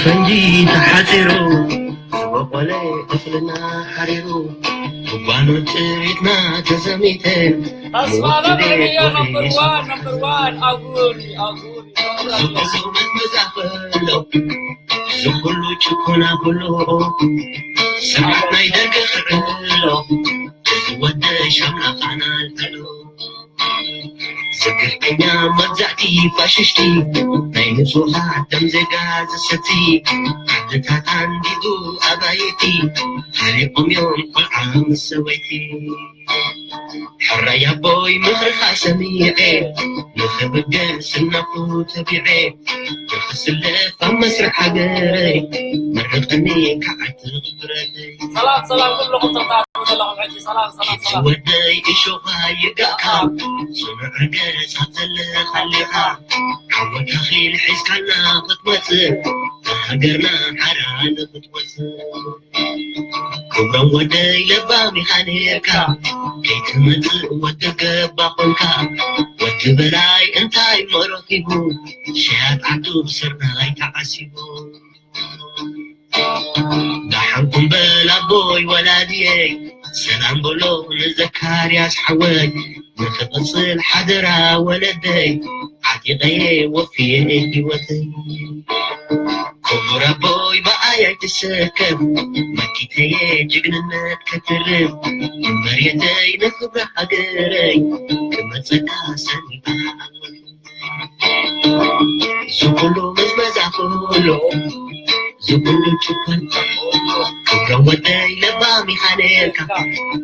ፈንጂ ተሓፂሩ ዝበቆለ እኽልና ሓሪሩ ጉባኖ ጥሪትና ተዘሚተ ተስፋ ነብሪ እያ ነምበር ዋን ነምበር ዋን ኣጉል ኣጉል ዝኩሉ መዛፈሎ ዝኩሉ ጭኮና ኩሉ ስርዓት ናይ ደርጊ ክዕሎ ወደ ሻምናኻና ኣልዕሎ ዝግፍተኛ መግዛእቲ ፋሽሽቲ ናይ ንጹሃት ደም ዜጋ ዝሰቲ ዓድታት ኣንዲዱ ኣባይቲ ሓሪቆም እዮም ቆልዓ ምስ ሰበይቲ ሕራይ ኣቦይ ምኽርኻ ሰሚዐ ንኽብገስ እናኹ ተቢዐ ንኽስለፍ ኣብ መስርሕ ሃገረይ መርቀኒ ከዓት ክብረተይ ሰላም ሰላም ኩልኹም ተታተሉ ዘለኹም ሕጂ ሰላም ሰላም ሰላም ወደይ እሾኻ ይጋእካ ስኑዕ ርገጽ ኣብ ዘለኻሊኻ ዓወት ኣኽሊል ሒዝካልና ክትመጽእ ሃገርና ሓራ ንክትወጽእ ክብሮም ወደይ ለባም ኢኻ ነርካ ከይትመጽእ ወዲ ገባ ኮንካ ወዲ በላይ እንታይ መረኪቡ ሸያጥ ዓዱ ብስርናይ ተዓሲቡ ደሓንኩም በል ኣቦይ ወላዲየይ ሰላም በሎ ንዘካርያስ ሓወይ ንኽቕጽል ሓደራ ወለደይ ዓጢቐየ ወፍየ ህይወተይ ክቡር ኣቦይ ብኣይ ኣይትሰከፍ መኪተየ ጅግንነት ከትርፍ መሬተይ ንኽብሪ ሃገረይ ክመጸካ ሰኒባ ዝኩሉ መዝመዛ ኩሉ ዝኩሉ ጭኮን ክብሮም ወደይ ለባም ኢኻ ነርካ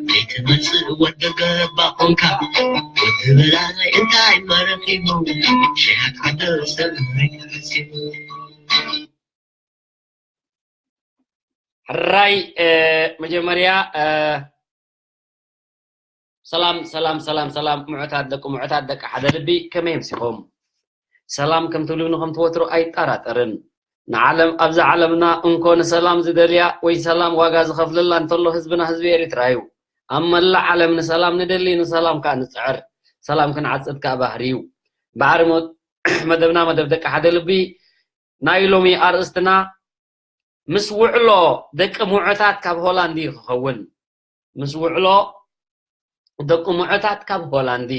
ከይትመጽእ ወዲ ገባ ኮንካ ወዲ በላይ እንታይ መረኪቡ ሸያት ዓደ ሰብ መሲቡ ሕራይ መጀመርያ ሰላም ሰላም ሰላም ሰላም ምዑታት ደቂ ምዑታት ደቂ ሓደ ልቢ ከመይ ምሲኹም ሰላም ከም ትብሉኒ ከም ትወትሩ ኣይጠራጠርን ንዓለም ኣብዛ ዓለምና እንኮ ንሰላም ዝደልያ ወይ ሰላም ዋጋ ዝኸፍለላ እንተሎ ህዝብና ህዝቢ ኤሪትራ እዩ ኣብ መላእ ዓለም ንሰላም ንደሊ ንሰላም ከዓ ንፅዕር ሰላም ክንዓፅድ ከዓ ባህሪ እዩ ባዕሪ መደብና መደብ ደቂ ሓደ ልቢ ናይ ሎሚ ኣርእስትና ምስ ውዕሎ ደቂ ሙዑታት ካብ ሆላንድ እዩ ክኸውን ምስ ውዕሎ ደቂ ሙዑታት ካብ ሆላንድ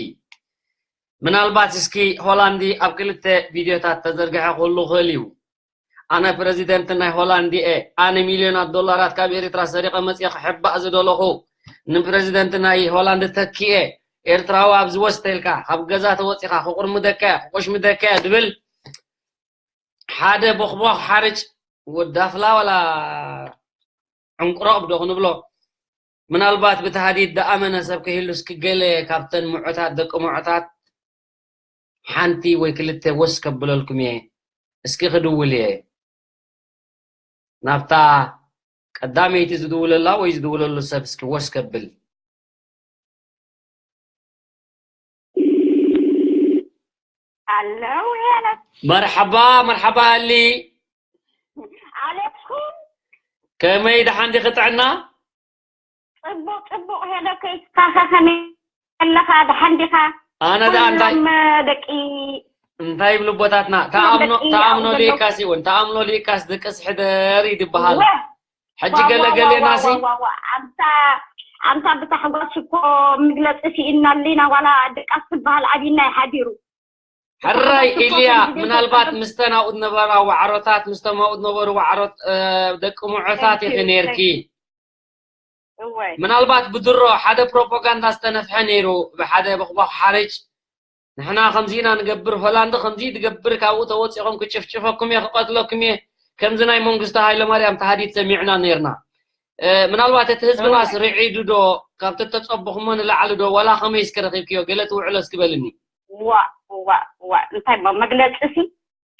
ምናልባት እስኪ ሆላንድ ኣብ ክልተ ቪድዮታት ተዘርግሐ ክህሉ ክእል እዩ ኣነ ፕረዚደንት ናይ ሆላንድ እየ ኣነ ሚልዮናት ዶላራት ካብ ኤርትራ ሰሪቀ መፅየ ክሕባእ ዝደለኹ ንፕረዚደንት ናይ ሆላንድ ተኪኤ ኤርትራዊ ኣብዚ ወስተ ኢልካ ካብ ገዛ ተወፂኻ ክቁርምደካ ክቁሽምደካ ድብል ሓደ ቦኽቧኽ ሓርጭ ወዳፍላ ዋላ ዕንቁረቕ ብዶ ክንብሎ ምናልባት ብተሃዲድ ደኣመነ ሰብ ክህሉ እስኪ ገለ ካብተን ምዑታት ደቂ ምዑታት ሓንቲ ወይ ክልተ ወስ ከብለልኩም እየ እስኪ ክድውል እየ ናብታ ቀዳመይቲ ዝድውለላ ወይ ዝድውለሉ ሰብ እስኪ ወስ ከብል ኣለው ሄለን መርሓባ መርሓባ ኣሊ ኣሌክስኩም ከመይ ደሓን ዲኺ ጥዕና ፅቡቅ ፅቡቅ ሄሎ ከይስካኸ ከመይ ኣለኻ ደሓን ዲኻ ኣነ ደኣ እንታይ ኩሎም ደቂ እንታይ ይብሉ ኣቦታትና ተኣምኖ ደቂ ተኣምኖ ኣውሎ- ሊካስ ይውን ተኣምኖ ሊካስ ድቅስ ሕደር ይድበሃል ወ- ሕጂ ዋ- ገለ ዋ- ገሌናሲ ዋ- ዋ- ዋ- ኣምታ ኣምታ ብታሕጓስ እኮ መግለፂ ስኢንናሉ ኢና ዋላ ድቃስ ዝበሃል ኣብይና እዩ ሓዲሩ ሕራይ ኢልያ ምናልባት ምስተን ኣብኡ ዝነበራ ዋዕሮታት ምስቶም ኣብኡ ዝነበሩ ዋዕሮት እ፣ ደቂ ሙዑታት ኢኺ ነርኪ እወይ ምናልባት ብድሮ ሓደ ፕሮፓጋንዳ ዝተነፍሐ ነይሩ ብሓደ በኽባኽ ሓርጭ ንሕና ከምዚ ኢና ንገብር ሆላንድ ከምዚ ትገብር ካብኡ ተወፂኹም ክጭፍጭፈኩም እየ ክቀትለኩም እየ ከምዚ ናይ መንግስቱ ሃይለማርያም ተሃዲድ ሰሚዕና ነርና እ፣ ምናልባት እቲ ህዝብናስ ርዒዱ ዶ ካብቲ ተፀበኹሞ ንላዕሊ ዶ ዋላ ከመይ እስከ ረኪብክዮ ገለ ትውዕሎ እስኪ በልኒ ዋ ዋ ዋ እንታይ እሞ መግለፂ ሲ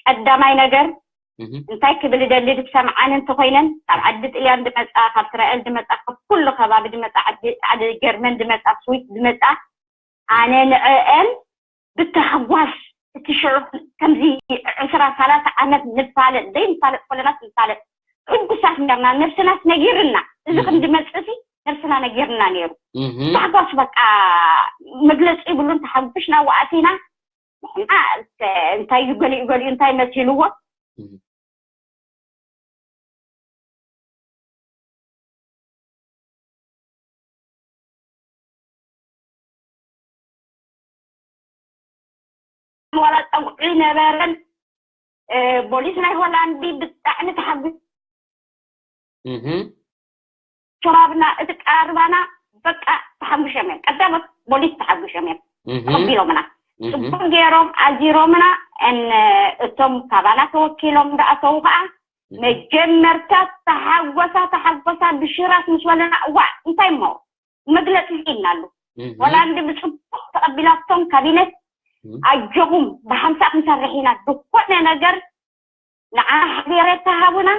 ቀዳማይ ነገር እህ፣ እንታይ ክብል ደሊ ዝሰምዓን እንተኮይነን ካብ ዓዲ ጥልያን ዝመፃ ካብ እስራኤል ዝመፃ ካብ ኩሉ ከባቢ ዝመፃ ዓዲ ዓዲ ጀርመን ዝመፃ ስዊስ ዝመፃ ኣነ ንዕአን ብታሕጓስ እቲ ሽዑ ከምዚ ዕስራ ሰላሳ ዓመት ንፋለጥ ዘይንፋለጥ ኮለናስ ንፋለጥ ሕጉሳት ነርና ነብስናስ ነጊርና እዚ ከም ዝመፅእ ሲ ነብስና ነጊርና ነይሩ እህ፣ ታሕጓስ በቃ መግለፂ ይብሉን ተሓጒስና ዋኣቲና ንሕና እስከ እንታይ እዩ ገሊኡ ገሊኡ እንታይ መሲልዎ ዋላ ፀጉዒ ነበረን። እ፣ ፖሊስ ናይ ሆላንዲ ብጣዕሚ ተሓጒሶም። እህ፣ ከባብና፣ እቲ ቀራርባና በቃ ተሓጒሶም እዮም። ቀዳሞት ፖሊስ ተሓጒሶም እዮም። እህ፣ ተቐቢሎምና። እህ፣ ፅቡቅ ገይሮም ኣዚሮምና። እን-፣ እቶም ካባና ተወኪሎም ዝኣተዉ ከዓ እህ። መጀመርታ ተሓጎሳ፣ ተሓጎሳ ብሽራት ምስ በለና፣ እዋ እንታይ እሞ መግለፂ ኢልናሉ። እህ፣ ሆላንድ ብፅቡቅ ተቐቢላቶም ካቢነት፣ እህ። ኣጆኹም ብሓንሳእ ክንሰርሕ ኢና፣ ዝኾነ ነገር ንዓና ሓቤሬታ ሃቡና፣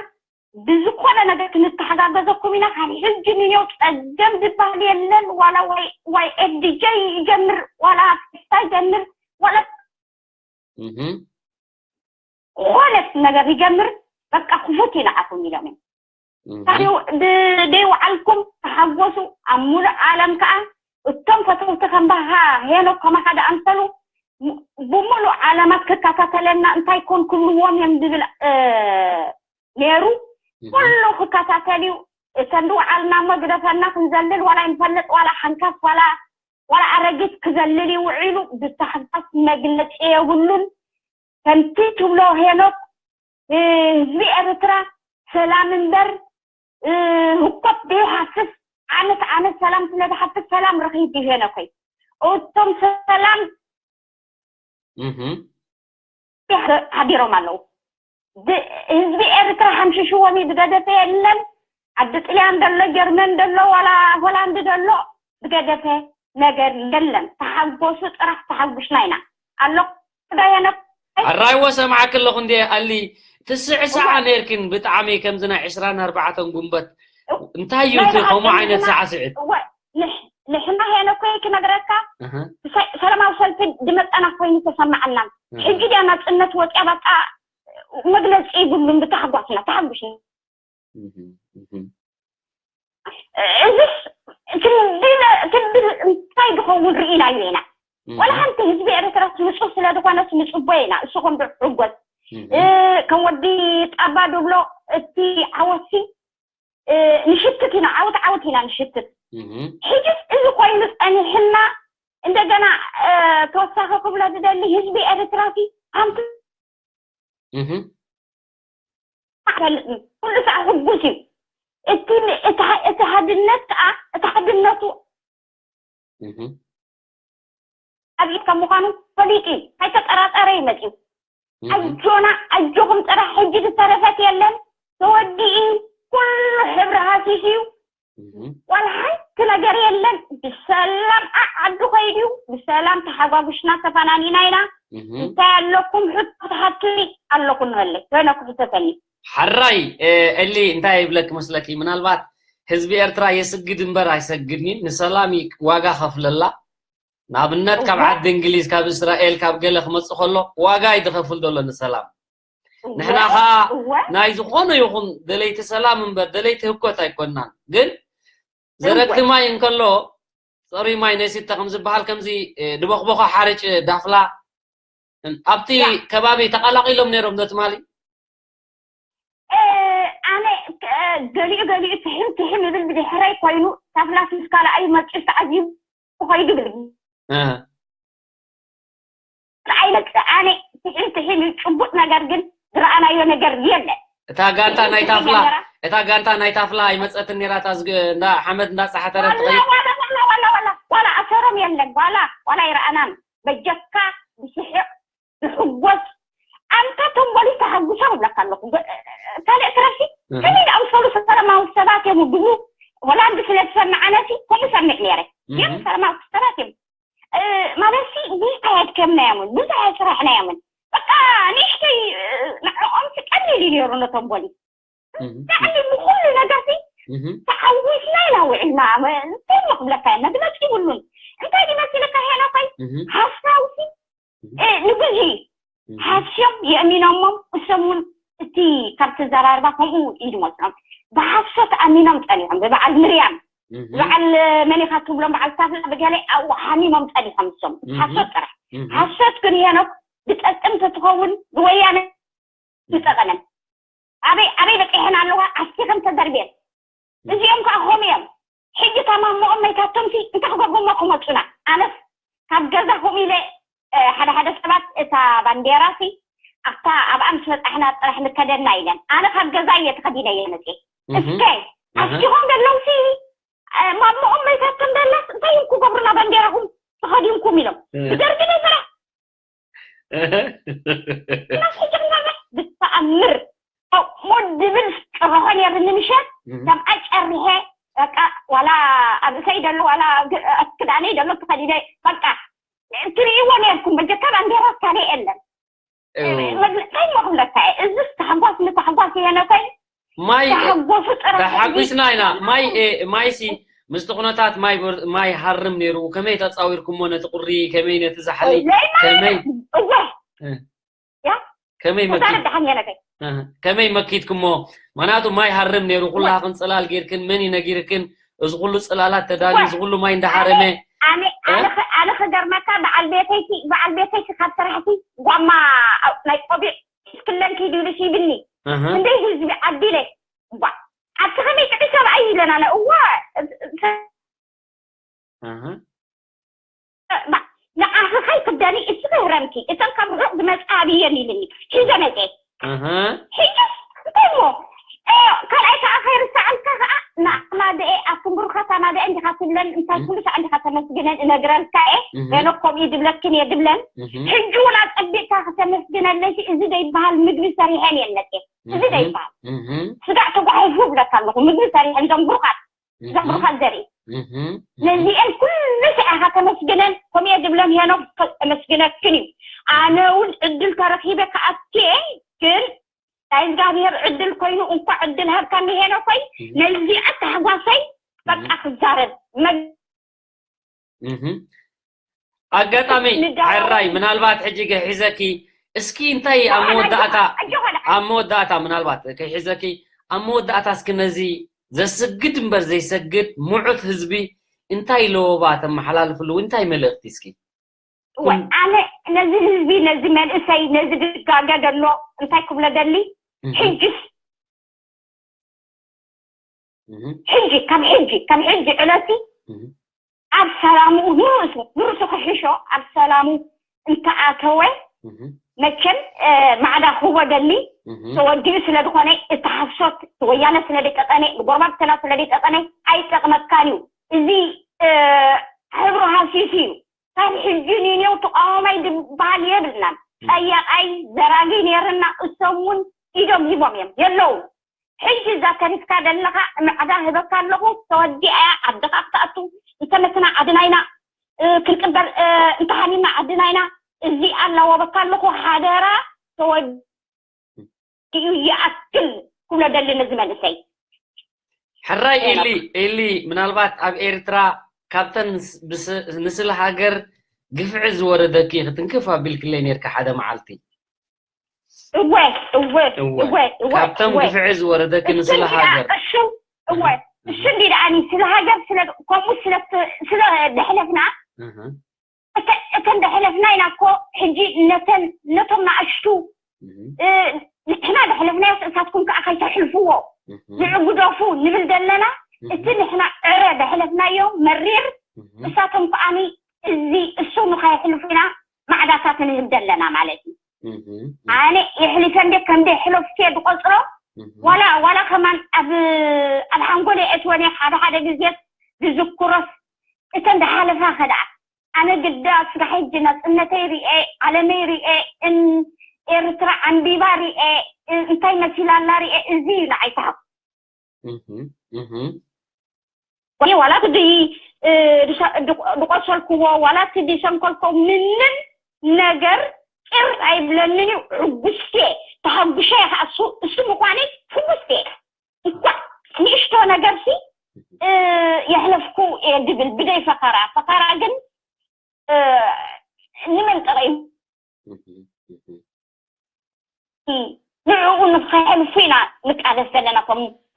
ብዝኾነ ነገር ክንተሓጋገዘኩም ኢና። ካብ ሕጂ ንኔው ፀገም ዝበሃል የለን። ዋላ ዋይ፣ ዋይ ኤፍ ዲ ጀይ ይጀምር፣ ዋላ ፌስታ ይጀምር፣ ዋላ እህ፣ ዝኾነት ነገር ይጀምር፣ በቃ ክፉት ይንዓኹም ኢሎም እዮም። እህ፣ ታዲያ ብ-፣ ደይወዓልኩም ተሓጎሱ። ኣብ ሙሉእ ዓለም ከዓ እቶም ፈተውቲ ከም ባሃ ሄኖክ ከማኻ ዝኣምሰሉ ም-፣ ብምሉእ ዓለማት ክከታተለና እንታይ ኮን ክብልዎም እዮም ዝብል፣ እ፣ ነይሩ። እህ፣ ኩሉ ክከታተል እዩ። እተን ዝወዓልና እሞ ግደፈና ክንዘልል ዋላ ይንፈልጥ ዋላ ሓንካስ ዋላ፣ ዋላ ኣረጊት ክዘልል ይውዒሉ። ብታሕጓስ መግለፂ የብሉን። ከምቲ ትብሎ ሄኖክ፣ እ፣ ህዝቢ ኤርትራ ሰላም እምበር፣ እ፣ ህኮት ዘይሃስስ፣ ዓመት ዓመት ሰላም ስለ ዝሓስስ ሰላም ረኺብ እዩ ሄኖከይ። እቶም ሰላም እህ፣ ሓዲሮም ኣለዉ። ብ-፣ ህዝቢ ኤርትራ ሓምሽሽዎም እዩ። ብገደፈ የለን፣ ዓዲ ጥልያን ዘሎ፣ ጀርመን ዘሎ፣ ዋላ ሆላንድ ዘሎ፣ ብገደፈ ነገር የለን። ተሓጎሱ ጥራሕ፣ ተሓጉስና ኢና። ኣሎ ዶ ሄኖክ? ኣራይዎ ሰማዕኪ ኣለኹ እንዴ ኣሊ፣ ትስዕስዓ እወ። ነይርክን ብጣዕሚ ከምዚ ናይ ዕስራን ኣርባዕተን ጉንበት። እው-፣ እንታይ እዩ ናይ እቲ ከምኡ ረኣቶም ዓይነት ንሕና፣ ሳዕስዒት? እወ፣ ንሕ-፣ ንሕና ሄኖከይ ክነግረካ፣ እህ። ሰ-፣ ሰላማዊ ሰልፊ ዝመፀና ኮይኑ ተሰማዓና። እህ። ሕጂ ድያ ናፅነት ወፅያ፣ በቃ መግለፂ ይብሉን ብታሕጓስና፣ ተሓጉስና። እህ፣ እህ። እዚስ ትንቢለ-፣ ትንቢል እንታይ ዝኸውን ርኢናዮ ኢና። እህ። ዋላ ሓንቲ ህዝቢ ኤርትራ ንፁህ ስለ ዝኾነስ ንፅቦ ኢና፣ እሱ ከም ዝሕጎስ። እህ። እ፣ ከም ወዲ ጣባ ዝብሎ እቲ ዓወትሲ፣ እ፣ ንሽትት ኢና፣ ዓወት ዓወት ኢና ንሽትት። እህ። ሕጅስ እዚ ኮይኑ ጸኒሕና እንደገና፣ እ፣ ተወሳኺ ክብሎ ዝደሊ ህዝቢ ኤርትራሲ ሓንቲ እህ። ኣይፈልጥን። ኩሉ ሰዓት ሕጉስ እዩ። እቲ ን-፣ እቲ ሓ-፣ እቲ ሓድነት ከኣ፣ እቲ ሓድነቱ እህ። ኣብይ ከም ምዃኑ ፈሊጡ እዩ። ከይተጠራጠረ እዩ መጺኡ። እህ። ኣጆና፣ ኣጆኹም ጥራሕ፣ ሕጂ ዝተረፈት የለን። ተወዲኡ እዩ። ኩሉ ሕብሪ ሃሲሱ እዩ። እህ። ዋላ ሓንቲ ነገር የለን። ብሰላም ዓ-፣ ዓዱ ከይዱ እዩ። ብሰላም ተሓጓጉሽና ተፈናኒና ኢና። እህ። እንታይ ኣለኩም? ሕቶ ክትሓቱኒ ኣለኩ ንበለይ። ወይነ ክሕተተኒ። ሓራይ፣ እ፣ እሊ እንታይ ይብለክ መስለኪ? ምናልባት ህዝቢ ኤርትራ የስግድ እምበር ኣይሰግድን እዩ። ንሰላም እዩ ዋጋ ከፍለላ። ንኣብነት ካብ እወ። ዓዲ እንግሊዝ፣ ካብ እስራኤል፣ ካብ ገለ ክመጽእ ከሎ ዋጋ እዩ ዝኸፍል ዘሎ ንሰላም። እወ፣ ንሕና ኸኣ እወ። ናይ ዝኾነ ይኹን ደለይቲ ሰላም እምበር ደለይቲ ህኮት ኣይኮንናን። ግን ዘረግቲ እወ። ማይ እንከሎ ጸሩይ ማይ ነሲተ ከም ዝበሃል ከምዚ፣ እ፣ ድቦኽቦኾ ሓርጭ ዳፍላ እን-፣ ኣብቲ ያ። ከባቢ ተቐላቒሎም ነይሮም ዶ ትማሊ? እ፣ ኣነ፣ እ፣ ገሊኡ ገሊኡ ትሕም ትሕም ይብል ብድሕረይ ኮይኑ፣ ታፍላስ ምስ ካልኣዩ መጺኡ ተዓዚቡ ኸይዱ ይብል። እ። ኣይለቅ-፣ ኣነ ትሕም ትሕም እዩ፣ ጭቡጥ ነገር ግን ዝረኣናዮ ነገር የለን። እታ ጋንታ ናይ ትሕም ታፍላ፣ ነራ። እታ ጋንታ ናይ ታፍላ ኣይመጸትን ነራ፣ እታ ዝግ-፣ እንዳ ሓመድ እንዳ ጸሓተረት ዋላ፣ ትኸይድ። ዋላ፣ ዋላ፣ ዋላ፣ ዋላ፣ ዋላ ኣሰሮም የለን፣ ዋላ፣ ዋላ ይረኣናን። በጀካ ብስሕቕ ብሕጎስ ኣንታ ተንቦሊ ተሓጉሶም እብለካ ኣለኹ። ገ-፣ ካልእ ትረፊ እህ። ከመይ ዝኣምሰሉ ሰላማዊ ሰባት እዮም ዝብሉ ሆላንድ ስለ ዝሰምዓነሲ ከምኡ ሰምዕ ነይረ። እህ። እዮም ሰላማዊ ሰባት እዮም። እ፣ ማለትሲ ብዙሕ ኣየድከምናዮምን፣ ብዙሕ ኣየስራሕናዮምን። በቃ ንእሽተይ፣ እ፣ ንዕኦምሲ ቀሊል እዩ ነይሩ ነቶም ቦሊስ። እህ። ብጣዕሚ ንኹሉ ነገርሲ እህ። ተሓዊስና ኢና ውዒልና። መ-፣ እንታይ እሞ ክብለካ እየ፣ መግለፂ ይብሉን። እንታይ ድዩ መሲልካ ሄኖከይ? እህ። ሓሳውሲ፣ እህ። እ፣ ንግዚ እህ። ሓስዮም የእሚኖሞም፣ እሶም እውን እቲ ካብ ተዘራርባ ከምኡ እዩ ዝመስሎም። ብሓሶት ኣሚኖም ጸኒሖም፣ ብበዓል ምርያም፣ እህ። በዓል መን ኢኻ ትብሎም፣ በዓል ሳፍላ ብገለ ኣብኡ ሓሚሞም ጸኒሖም እሶም። እህ። ሓሶት ጥራሕ። እህ። ሓሶት ግን ሄኖክ ዝጠቅም ተትኸውን ንወያነ ዝጠቐመን። ኣበይ፣ ኣበይ በጺሐን ኣለዋ? ኣስቲኸን ተደርብየን። እዚኦም ከኣ ከምኡ እዮም። ሕጂ ታማሞኦም መይታቶምሲ እንታይ ክገብሩሞ ክመጹና? ኣነስ ካብ ገዛ ከምኡ ኢለ ሓደ ሓደ ሰባት እታ ባንዴራ ሲ ኣብታ ኣብኣ ምስ በጻሕና ጥራሕ ንከደና ኢለን። ኣነ ካብ ገዛ እየ ተኸዲነ እየ መፅየ። እስከ ኣስኪኾም ዘለዉ ሲ ማሞኦም መይታቶም ደላስ እንታይ እዮም ክገብሩና ባንዴራኹም ተኸዲንኩም ኢሎም። ብደርጊ ነይ ስራሕ ብተኣምር ከምኡ ድብል ጭርሖ ነይሩ ንምሸት ከም ኣጨርሐ በቃ ዋላ ኣብ እሰይ ደሎ ዋላ ክዳነይ ደሎ ተኸዲነ በቃ ትርእይዎ ነርኩም በጀካ ባንዴራ እስካደ የለን። መግለፅታይ መክብለካ እየ። እዚስ ታሕጓስ ንታሕጓስ እየ ነኮይ ማይ ታሕጎሱ ጥራሕ ተሓጒስና ኢና። ማይ ማይሲ ምስቲ ኩነታት ማይ ማይ ሃርም ነይሩ። ከመይ ተፃዊርኩሞ ነቲ ቁሪ? ከመይ ነቲ ዛሕሊ? ከመይ እወ እ። ያ ከመይ መኪ ተዛረብ ደሓን እየ ነኮይ ከመይ መኪትኩሞ? ምክንያቱ ማይ ሃርም ነይሩ። ኩላኽን ፅላል ጌርክን መን ይነጊርክን? እዚ ኩሉ ፅላላት ተዳልዩ እዚ ኩሉ ማይ እንዳሃረመ ኣነ ኣነ ክገርመካ በዓል ቤተይቲ በዓል ቤተይቲ ካብ ስራሕቲ ጓማ ናይ ቆቢዕ ክለን ኪዱ ኢሉ ይብልኒ። ክንደይ ህዝቢ ዓዲለ እባ ኣብቲ ከመይ ጥዑይ ሰብኣይ ኢለና እዋ ንዓኺ ከይክብደኒ እስኺ ህረምኪ እተን ካብ ርሑቕ ዝመፃ ኣብየን ኢልኒ ሒዘ መፀ። ሕጂ እንታይ እሞ ካልኣይ ከዓ ከይርሳዓልካ ከዓ ናማደኤ ኣብ ትንብሩኸታ ናደኤ እንዲኻ ትብለን እንታይ ኩሉ ሰዓ እንዲኻ ተመስግነን እነግረልካ እየ ገኖ ከምኡ ድብለክን እየ ድብለን ሕጂ እውን ኣፀቢቕካ ክተመስግነለይ እዚ ዘይበሃል ምግቢ ሰሪሐን እየን መፅየ እዚ ዘይበሃል ስጋዕ ተጓሒፉ ብለካ ኣለኹ ምግቢ ሰሪሐን እዞም ብሩኻት ዘምርኸል ዘርኢ ነዚአን ኩሉ ሰዓኻ ተመስግነን ከምኡ ድብለን ሄኖክ ተመስግነክን እዩ ኣነ እውን ዕድል ተረኪበ ከኣትየ ግን ናይ እግዚኣብሔር ዕድል ኮይኑ እንኳ ዕድል ሃብካኒ ሄኖኮይ ነዚኣ ታሕጓሰይ በቃ ክዛረብ ኣጋጣሚ ሓራይ ምናልባት ሕጂ ገሒዘኪ እስኪ እንታይ ኣብ መወዳእታ ኣብ መወዳእታ ምናልባት ከይሕዘኪ ኣብ መወዳእታ እስኪ ነዚ ዘስግድ እምበር ዘይሰግድ ምዑት ህዝቢ እንታይ ለወባ ተመሓላልፍሉ እንታይ መልእኽቲ እስኪ ኣነ ነዚ ህዝቢ ነዚ መንእሰይ ነዚ ድጋገ ዘሎ እንታይ ክብሎ ደሊ ሕጅስ ሕጂ ካብ ሕጂ ካብ ሕጂ ዕለቲ ኣብ ሰላሙ ንርእሱ ንርእሱ ክሕሾ ኣብ ሰላሙ እንተኣተወ መቸም ማዕዳ ክወደሊ ተወዲኡ ስለ ዝኾነ እቲ ሓሶት ወያነ ስለ ደይጠቀነ ንጎረባብትና ስለ ደይጠቀነ ኣይጠቅመካን እዩ። እዚ ሕብሩ ሃሲሱ እዩ። ካብ ሕጂ ንኔው ተቃዋማይ ዝበሃል የብልናን። ጠያቃይ ዘራጊ ነይርና እሶም እውን ኢዶም ሂቦም እዮም የለውን። ሕጂ እዛ ተሪፍካ ዘለኻ ምዕዳ ህበካ ኣለኹ ተወዲኣ እያ ዓድኻ ክትኣቱ እንተመትና ዓድና ኢና ክንቅበል እንተሃኒና ዓድና ኢና እዚኣ እናወበካ ኣለኹ ሓደራ ተወዲኡ ይኣክል ክብሎ ደሊ ነዚ መንእሰይ ሕራይ ኢሊ ኢሊ ምናልባት ኣብ ኤርትራ ካብተን ንስለ ሃገር ግፍዒ ዝወረደኪ ክትንክፍ ኣቢልክለይ ነርካ ሓደ መዓልቲ እወ እወ እወ እወ እወ ካብቶም ግፍዒ ዝወረደኪ ንስለ ሃገር እሱ እወ እሱ እንዲ ደኣኒ ስለ ሃገር ስለ ከምኡ ስለ ስለ ደሕለፍና እተን ደሕለፍና ኢና እኮ ሕጂ ነተን ነቶም ንኣሽቱ ንሕና ደሕለፍናዮ እሳትኩም ከዓ ከይተሕልፍዎ ንዕጉደፉ ንብል ዘለና እቲ ንሕና ዕረ ደሕለፍናዮ መሪር እሳቶም ከዓኒ እዚ እሱ ንኸይሕልፉ ኢና ማዕዳታት ንህብ ዘለና ማለት እዩ ኣነ የሕሊፈ እንደ ከም ደይ ሕለፍኩ ዝቆፅሮ ዋላ ዋላ ከማን ኣብ ኣብ ሓንጎለ የእትወን ሓደ ሓደ ግዜ ዝዝክሮስ እተን ዝሓለፋ ከደኣ ኣነ ግዳ ስጋ ሕጂ ናፅነተይ ርኤ ዓለመይ ርኤ ኤርትራ ዓንቢባ ርኤ እንታይ መሲላ ኣላ ርኤ እዚ እዩ ንዓይ ተሃ ወይ ዋላ እቲ ድቆሰልክዎ ዋላ እቲ ድሰንከልኮ ምንም ነገር ቅር ኣይብለንን እዩ ዕጉስቲ ተሃጉሸ ከዓ እሱ እሱ ምኳነይ ሕጉስቲ እኳ ንእሽቶ ነገርሲ የሕለፍኩ እየ ድብል ብደይ ፈኸራ ፈኸራ ግን ንመን ጥቕዩ ንዕኡ ንኸሕልፉ ኢና ንቃለስ ዘለና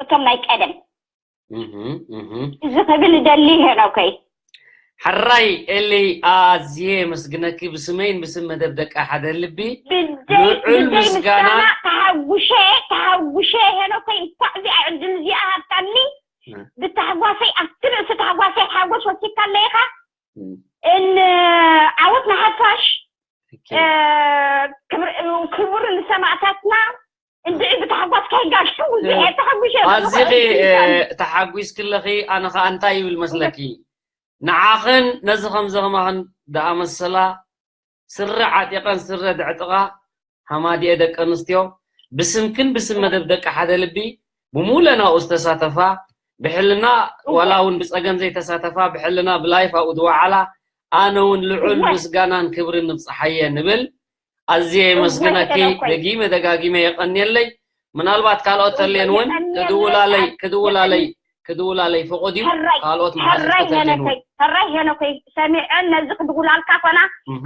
እቶም ናይ ቀደም እዚ ክብል ደሊ ሄኖከይ ሕራይ ኤሊ ኣዝየ የመስግነኪ ብስመይን ብስም መደብ ደቂ ሓደ ልቢ ልዑል ምስጋና ተሃጉሸ ተሃጉሸ ሄኖከይ እንኳዕ እዚኣ ዕድል እዚኣ ሃብታኒ ብታሕጓሰይ ኣብቲ ርእሲ ታሕጓሰይ ሓጎስ ወሲድካ ኣለይኻ እል ዓወት ንሓፋሽ ክብር ክቡር ንሰማእታትና። እንድዒ ብታሕጓስ ከይጋሽ ተሓጒሰ ኣለኹ። ኣዚኺ ተሓጒስኪ ኣለኺ። ኣነ ኸዓ እንታይ ይብል መስለኪ? ንዓኽን ነዚ ከምዚ ከማኽን ደኣ መሰላ ስረ ዓጢቐን ስረ ድዕጥቓ ሃማዲኤ ደቂ ኣንስትዮ ብስምክን ብስም መደብ ደቂ ሓደ ልቢ ብሙለናኡ ዝተሳተፋ፣ ብሕልና ዋላ እውን ብፀገም ዘይተሳተፋ ብሕልና ብላይፍ ኣብኡ ዝወዓላ፣ ኣነ እውን ልዑል ምስጋናን ክብርን ንብፅሓየ ንብል። ኣዝየ የመስግነኪ። ደጊመ ደጋጊመ የቐንየለይ። ምናልባት ካልኦት ተልየን እውን ክድውላለይ ክድውላለይ ክድውላለይ ፈቐድዩ። ካልኦት መሓዙት ተልየን እውን። ሕራይ ሄኖከይ ሰሚዐን ነዚ ክድውላልካ ኮና።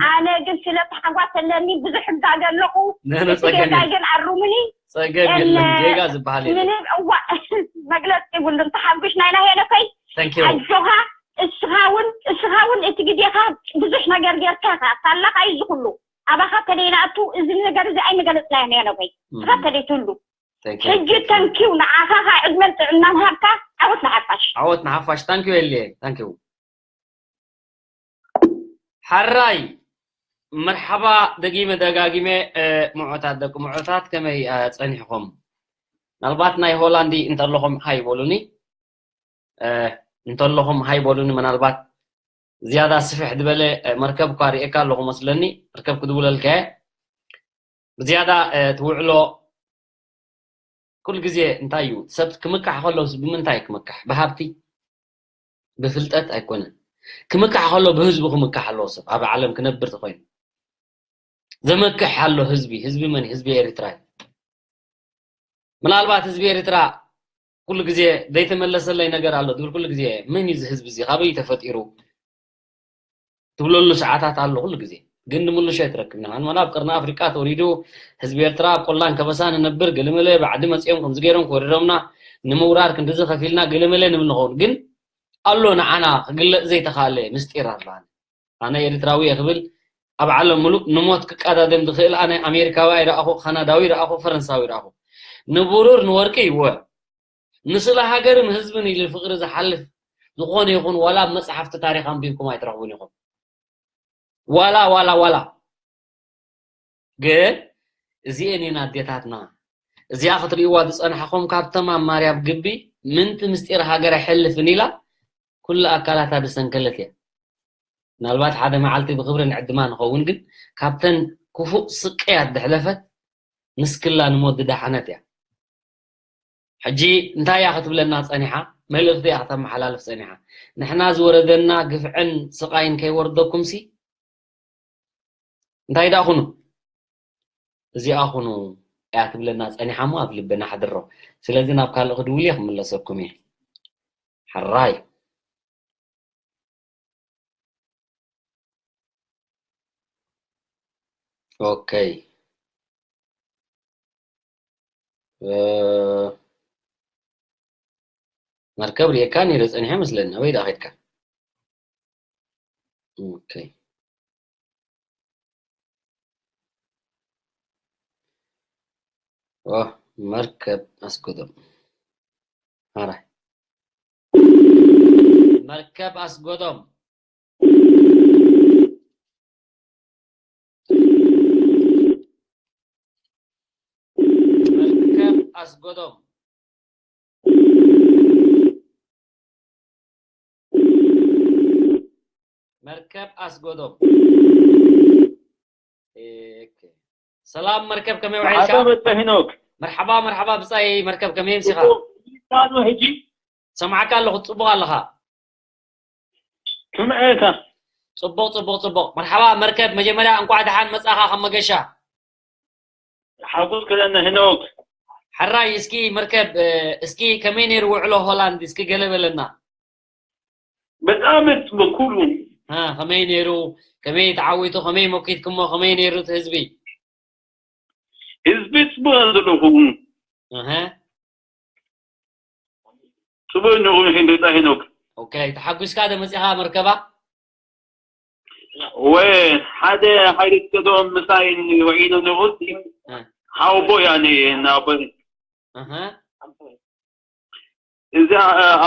ኣነ ግን ስለ ታሕጓስ ኣለኒ ብዙሕ እጋገ ኣለኹ። እቲ ጌጋ ግን ኣሩምኒ። ጸገም የለን፣ ጌጋ ዝበሃል የለን። ምንም እዋ መግለፂ የብሉን። ተሓጒስና ኢና ሄኖከይ። ኣጆኻ። እስኻ እውን እስኻ እውን እቲ ግዜኻ ብዙሕ ነገር ጌርካ ኢኻ። ሳላኻ እዩ እዚ ኩሉ። ኣባኻ ተደይናቱ እዚ ነገር እዚ ኣይመገለፅናዮን ሄኖከይ። ኣኻ ተደይትህሉ። ሕጂ ተንኪው ንዓኻ ኸዓ ዕድመን ጥዕናን ሃብካ። ዓወት ንሓፋሽ። ዓወት ንሓፋሽ። ታንኪዩ ኤልየ። ታንኪዩ። ሓራይ መርሓባ። ደጊመ ደጋጊመ። ምዑታት ደቂ ምዑታት ከመይ ጸኒሕኹም? ምናልባት ናይ ሆላንዲ እንተለኹም ሃይ በሉኒ። እንተለኹም ሃይ በሉኒ። ምናልባት ዝያዳ ስፍሕ ዝበለ መርከብ እኳ ርእየካ ኣለኹ መስለኒ። መርከብ ክድውለልካ እየ። ብዝያዳ እቲ ውዕሎ ኩሉ ግዜ እንታይ እዩ ሰብ ክምካሕ ከሎ ብምንታይ ክምካሕ? ብሃብቲ፣ ብፍልጠት ኣይኮነን። ክምካሕ ከሎ ብህዝቡ ክምካሕ ኣለዎ። ሰብ ኣብ ዓለም ክነብር ተኮይኑ ዘመክሕ ኣሎ ህዝቢ። ህዝቢ መን እዩ? ህዝቢ ኤርትራ እዩ። ምናልባት ህዝቢ ኤርትራ ኩሉ ግዜ ዘይተመለሰለይ ነገር ኣሎ ትብል ኩሉ ግዜ መን እዩ እዚ ህዝቢ እዚ? ካበይ እዩ ተፈጢሩ? ትብለሉ ሰዓታት ኣሎ ኩሉ ግዜ። ግን ንምልሾ ኣይትረክብን ኢኻ። ንመን ኣብ ቅርኒ ኣፍሪቃ ተወሊዱ ህዝቢ ኤርትራ ኣብ ቆላን ከበሳን ንነብር ገለመለ ባዕዲ መጺኦም ከምዚ ገይሮም ክወርዶምና ንምውራር ክንድዚ ከፊልና ገለመለ ንብል ንኸውን። ግን ኣሎ ንዓና ክግለጽ ዘይተኻእለ ምስጢር ኣሎ። ኣነ ኣነ ኤርትራዊ እየ ክብል ኣብ ዓለም ሙሉእ ንሞት ክቀዳደም ዝኽእል ኣነ ኣሜሪካዊ ኣይረኣኹ፣ ካናዳዊ ይረኣኹ፣ ፈረንሳዊ ይረኣኹ። ንብሩር ንወርቂ ይወ ንስለ ሃገርን ህዝብን ኢሉ ፍቕሪ ዝሓልፍ ዝኾነ ይኹን ዋላ ኣብ መጽሓፍቲ ታሪኽ ኣንቢብኩም ኣይትረኽቡን ኢኹም። ዋላ ዋላ ዋላ ግን እዚኤን እየን ኣዴታትና። እዚኣ ክትርእይዋ ዝጸናሕኹም ካብ ተማም ማርያም ግቢ ምንቲ ምስጢር ሃገር ኣይሐልፍን ኢላ ኩሉ ኣካላታ ዝሰንከለት እያ። ምናልባት ሓደ መዓልቲ ብኽብሪ ንዕድማ ንኸውን ግን ካብተን ክፉእ ስቅያት ዝሕለፈት ንስክላ ንሞት ዝደሓነት እያ። ሕጂ እንታይ እያ ክትብለና ጸኒሓ? መልእኽቲ እያ ከተመሓላልፍ ጸኒሓ። ንሕና ዝወረደና ግፍዕን ስቓይን ከይወርደኩምሲ እንታይ ደኣ ኩኑ እዚኣ ኩኑ እያ ትብለና ጸኒሓ እሞ ኣብ ልብና ሓድሮ። ስለዚ ናብ ካልእ ክድውል እየ ክምለሰኩም እየ። ሕራይ። ኦኬ። መርከብ ሪኤካ ነይረ ጸኒሐ መስለኒ። ኣበይ ደኣ ኸድካ? ኦኬ። ዋ መርከብ ኣስጎዶም። ኣራይ መርከብ ኣስጎዶም። መርከብ ኣስጎዶም። መርከብ ኣስጎዶም። ሰላም መርከብ ከመይ ውዒልካ? መርሓባ መርሓባ ብጻይ መርከብ ከመይ ምሲኻ? ሰማዕካ ኣለኹ ጽቡቕ ኣለኻ። ከመይ ኢኻ? ጽቡቕ ጽቡቕ ጽቡቕ። መርሓባ መርከብ መጀመርያ እንቋዕ ደሓን መጻኻ ከም መገሻ። ሓጎስ ክለና ሄኖክ። ሕራይ እስኪ መርከብ እስኪ ከመይ ነይሩ ውዕሎ ሆላንድ እስኪ ገለ በለና። በጣም ጽቡቕ ኩሉ። ከመይ ነይሩ ከመይ ተዓዊቱ ከመይ ሞኪትክሞ ከመይ ነይሩ እቲ ህዝቢ? ህዝቢ ጽቡቕ ዘለኹ። ጽቡቅ ንኹን ሄንደታ ሄኖክ። ኦኬ፣ ተሓጒስካ ዶ መጺኻ መርከባ? ወ ሓደ ሓይሊ ከዶም ምሳይ ውዒሉ ንኹት ሓውቦ ያኔ ናቦ ኣሃ እዚ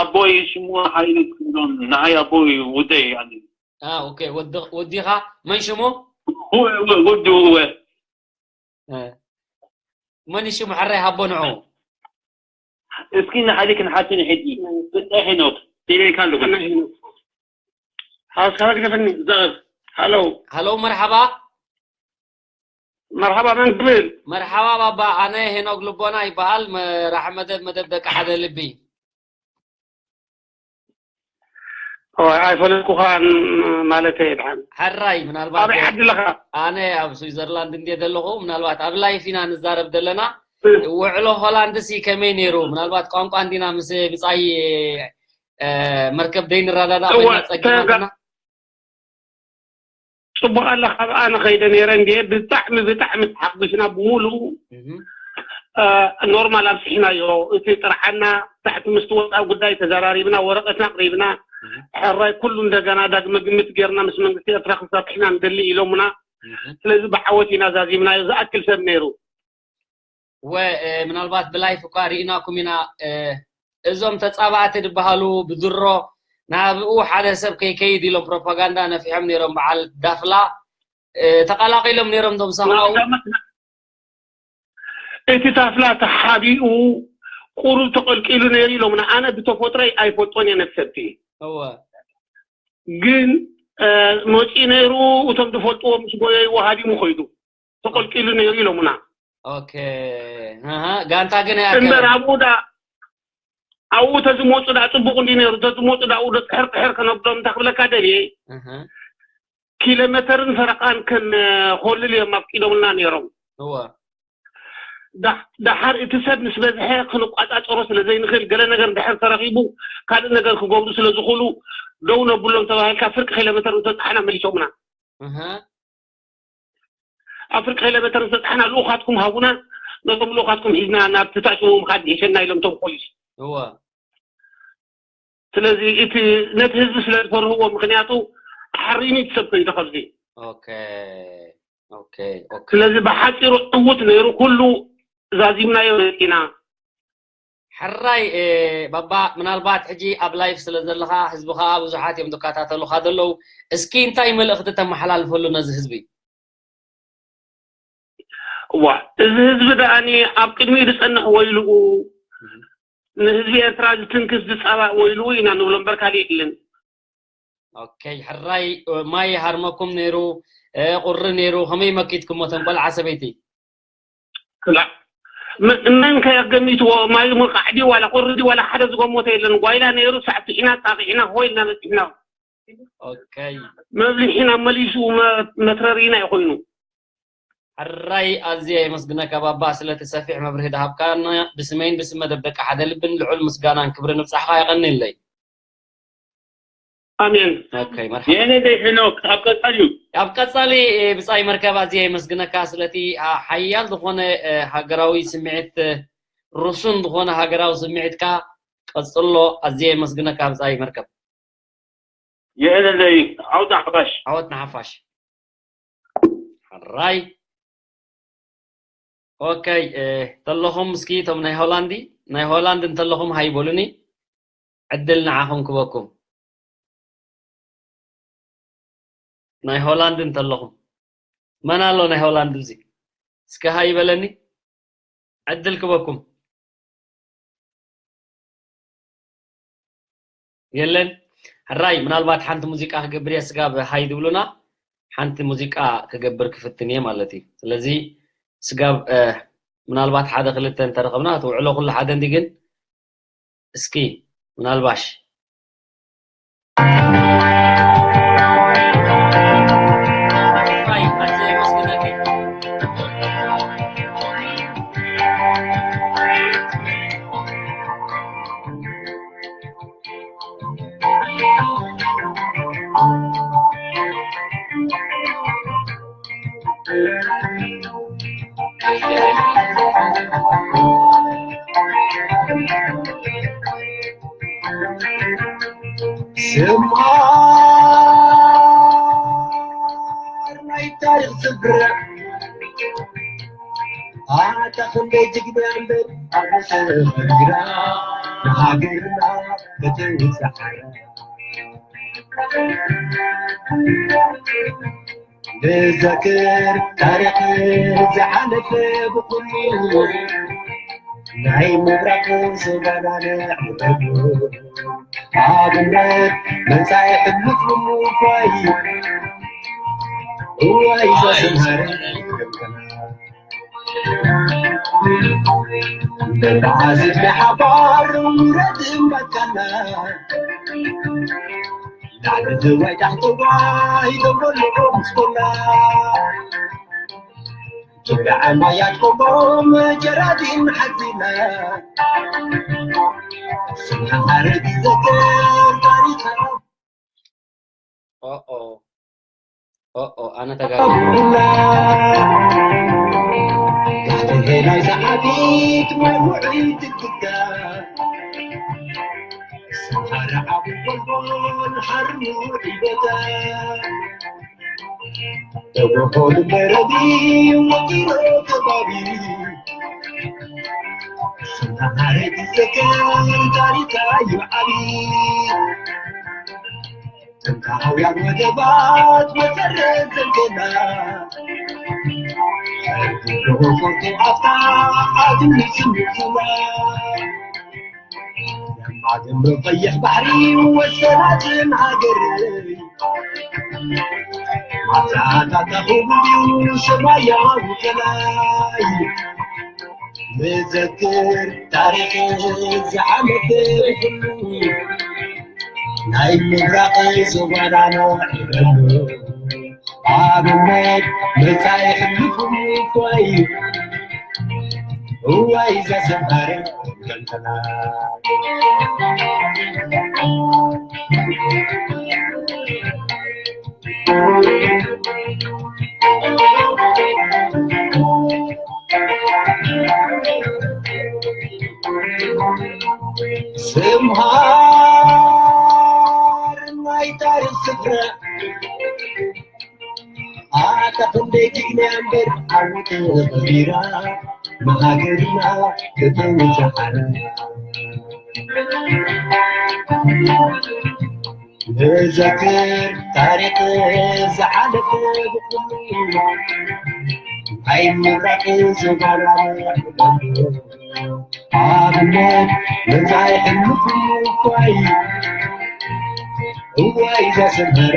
ኣቦይ ሽሙ ሓይሊ ከዶም ንዓይ ኣቦይ ውደይ ያኔ አ ኦኬ፣ ወዲ ወዲኻ መን ሽሙ? እወ፣ እወ፣ ወዱ፣ እወ። እ። መን እዩ ሽሙ? ሕራይ ሃቦ ንዑ። እስኪ ንሓደ ክንሓትን ሕጂ። ብጻይ ሄኖክ፣ ቴሌካ ኣለኹ። ብጻይ ሄኖክ። ሓውስካ ግደፈኒ፣ ዘቕብ። ሃሎ። ሃሎ፣ መርሓባ። መርሓባ፣ መን ትብል? መርሓባ ባባ፣ ኣነ ሄኖክ ልቦና ይበሃል። መራሒ መደብ፣ መደብ ደቂ ሓደ ልቢ። ኦይ፣ ኣይፈለጥኩኻን ማለተይ እየ። ድሓን ሕራይ፣ ምናልባት ኣበይ ዓዲ ኣለኻ? ኣነ ኣብ ስዊዘርላንድ እንድየ ዘለኹ። ምናልባት ኣብ ላይፍ ኢና ንዛረብ ዘለና። እ። ውዕሎ ሆላንድሲ ከመይ ነይሩ? ምናልባት ቋንቋ እንዲና ምስ ብጻይ፣ እ፣ መርከብ ደይንረዳዳእ እወ፣ ኮይንና ጸጊማትና። ተጋ-፣ ጽቡቕ ኣለኻ። ኣብ ኣነ ኸይደ ነይረ እንድየ። ብጣዕሚ፣ ብጣዕሚ ተሓጒስና ብምሉኡ። እህ። እ፣ ኖርማል ኣብጽሕናዮ። እቲ ጥርዓና ታሕቲ ምስ ትወጽእ ጉዳይ ተዘራሪብና፣ ወረቐትና ኣቕሪብና። እህ። ሕራይ ኩሉ እንደገና ዳግመ ግምት ጌርና ምስ መንግስቲ ኤርትራ ክንሰርሕ ኢና ንደሊ ኢሎምና። እህ። ስለዚ ብዓወት ኢና ዛዚምናዮ። ዝኣክል ሰብ ነይሩ። ወ-፣ እ፣ ምናልባት ብላይፍ እኳ ርኢናኩም ኢና። እ፣ እዞም ተጻባእቲ ዝበሃሉ ብድሮ ናብኡ ሓደ ሰብ ከይከይድ ኢሎም ፕሮፓጋንዳ ነፊሖም ነይሮም። በዓል ዳፍላ፣ እ፣ ተቐላቒሎም ነይሮም፣ ዶም ሰማኡ። እቲ ታፍላ ተሓቢኡ ቁሩብ ተቐልቂሉ ነይሩ ኢሎምና። ኣነ ብተፈጥሮይ ኣይፈልጦን እየ ነቲ ሰብቲ። እወ። ግን፣ እ፣ መፂኡ ነይሩ፣ እቶም ዝፈልጥዎ ምስ ጎየይዎ ሃዲሙ ኸይዱ። ተቐልቂሉ ነይሩ ኢሎምና። ኦኬ። ኣሃ፣ ጋንታ ግን እምበር ኣይኣከለን። ኣብኡ ዳ-፣ ኣብኡ ተዝመፁ ዳ ፅቡቕ እንዲ ነይሩ። ተዝመፁ ዳ ኣብኡ ዶ ጥሕር ጥሕር ከነብሎም እንታይ ክብለካ ደልየ? ኣሃ። ኪሎ ሜተርን ፈረቓን ከን-፣ ኾልል እዮም ኣፍቂዶምልና ነይሮም። እወ። ዳ-፣ ዳሓር እቲ ሰብ ምስ በዝሐ ክንቋጻጸሮ ስለ ዘይንኽእል፣ ገለ ነገር እንድሕር ተረኺቡ፣ ካልእ ነገር ክገብሩ ስለ ዝኽእሉ፣ ደው ነብሎም ተባሂልካ፣ ፍርቂ ኪሎ ሜተር ምስ በጻሕና መሊሶምና። ኣሃ። ኣብ ፍርቂ ኪሎ ሜተር ምስ በጻሕና፣ ልኡኻትኩም ሃቡና፣ ነቶም ልኡኻትኩም ሒዝና ናብቲ ታሽሙ ምኻድ ይሕሸና ኢሎም እቶም ፖሊስ። እወ። ስለዚ እቲ ነቲ ህዝቢ ስለ ዝፈርህዎ፣ ምኽንያቱ ኣሕሪኒ እቲ ሰብ ከይዱ ካብዚ። ኦኬ፣ ኦኬ፣ ኦኬ። ስለዚ ብሓጺሩ ዕዉት ነይሩ፣ ኩሉ ዛዚምናዮ መጺና። ሕራይ፣ እ፣ ባባ፣ ምናልባት ሕጂ ኣብ ላይፍ ስለ ዘለኻ፣ ህዝቢ ኸኣ ብዙሓት እዮም ዝከታተሉኻ ዘለዉ። እስኪ እንታይ መልእኽቲ ተመሓላልፈሉ ነዚ ህዝቢ? እዋ፣ እዚ ህዝቢ ደኣኒ ኣብ ቅድሚኡ ዝጸንሕ ወይልኡ፣ ንህዝቢ ኤርትራ ዝትንክፍ ዝጻባእ ወይልኡ ኢና ንብሎ እምበር ካልእ የለን። ኦኬ፣ ሕራይ፣ ማይ ሃርመኩም ነይሩ፣ እ፣ ቁሪ ነይሩ፣ ከመይ መኪትኩሞ እቶም ቆልዓ ሰበይቲ? ክላ-፣ መ-፣ መን ከ ኣገሚትዎ? ማይ ምርቃዕ ድዩ ዋላ ቁሪ ድዩ ዋላ ሓደ ዝገመቶ የለን። ጓይላ ነይሩ፣ ሳዕሲዕና፣ ጣቒዕና፣ ሆ ኢልና በጺሕና። ኦኬ። መብልሒና መሊሱ መ-፣ መትረሪና እዩ ኮይኑ። ሕራይ ኣዝየ የመስግነካ ባባ ስለቲ ሰፊሕ መብርሂ ዝሃብካና። ብስመይን ብስም መደብ ደቂ ሓደ ልብን ልዑል ምስጋናን ክብርን ንብጻሕኻ የቐንየለይ። ኣሜን። ኦኬ፣ መርሓባ። የእነ ደይ ሄኖክ፣ ኣብ ቀጻሊ እዩ። ኣብ ቀጻሊ፣ እ፣ ብጻይ መርከብ ኣዝየ የመስግነካ ስለቲ፣ አ፣ ሓያል ዝኾነ፣ እ፣ ሃገራዊ ስምዒት፣ እ፣ ርሱን ዝኾነ ሃገራዊ ስምዒትካ ቀጽሎ። ኣዝየ የመስግነካ ብጻይ መርከብ። የእነ ደይ፣ ዓውታ ሓፋሽ። ዓወት ንሓፋሽ። ሕራይ። ኦኬ፣ እ፣ ተለኹም እስኪ እቶም ናይ ሆላንዲ፣ ናይ ሆላንድ እንተለኹም ሃይ በሉኒ። ዕድል ንዓኹም ክበኩም። ናይ ሆላንድ እንተለኹም። መን ኣሎ ናይ ሆላንድ እዚ? እስከ ሃይ በለኒ። ዕድል ክበኩም። የለን። ሕራይ፣ ምናልባት ሓንቲ ሙዚቃ ክገብር እየ፣ ስጋብ ሃይ ዝብሉና፣ ሓንቲ ሙዚቃ ክገብር ክፍትን እየ ማለት እዩ። ስለዚ ስጋብ፣ እ፣ ምናልባት ሓደ ክልተ እንተረኸብና፣ እቲ ውዕሎ ኩሉ ሓደ እንዲ ግን፣ እስኪ ምናልባሽ ስምሃር ናይ ታሪኽ ስፍራ ኣታ ክንደይ ጅግና እምበር ኣብ ሰፈራ ንሃገርና ከተንስሓራ። ንዘክር ታሪኽ ዝሓለፈ ብኹሉ ናይ ምብራቕ ዝባላለ ኣብነት መጻኢ ሕሉፍ ንምኳይ እዋይ ዘስምሃረ በብዓዝብ ናይ ሓባር ውረድ እምባካና ላዕሊ ዋይ ታሕቲ ዋይ ተበልዑ ምስ ኮና ጀብዓ ማያት ቆሞም ጀራዲን ሓዚና ስምሃር ዝዘክር ታሪኻ ኦኦ ኦኦ ኣነ ተጋግየ። ሄላይ ሰዓቢት መውዒ ትግዳ ስምሃር ዓቢ ጎልጎል ሓርሙ ዒበታ ደወሆ ልበረቢ ወጢሮ ከባቢ ስምሃር ዝዘክር ታሪኻ ይዓቢ ጥንታውያን ወደባት መሰረት ዘንገና ብሆፎርቲ ኣፍታ ኣትምስምትና የማግም ቀይሕ ባሕሪ ወሰናትን ሃገር ማታታታ ሁሉ ሰማያዊ ከላይ ንዘክር ታሪኽ ዝሓለፈ ናይ ምብራቕ ዞባና ነዋዕለሉ ኣብነት መጻኢ ሕልፉ ኮይ እዋይ ዘሰማረ ገልተና ስምሃር ናይ ታሪኽ ስፍራ ኣታ ክንደይ ጅግና እምበር ዓወት ተኸቢራ ንሃገርና ከተውፅእ ሓራ ንዘክር ታሪኽ ዝሓለፈ ብኩሉ ናይ ምብራቕ ዞባና ኣብነት መጻኢ ሕልፉ እኳይ እዋይ ዘሰመረ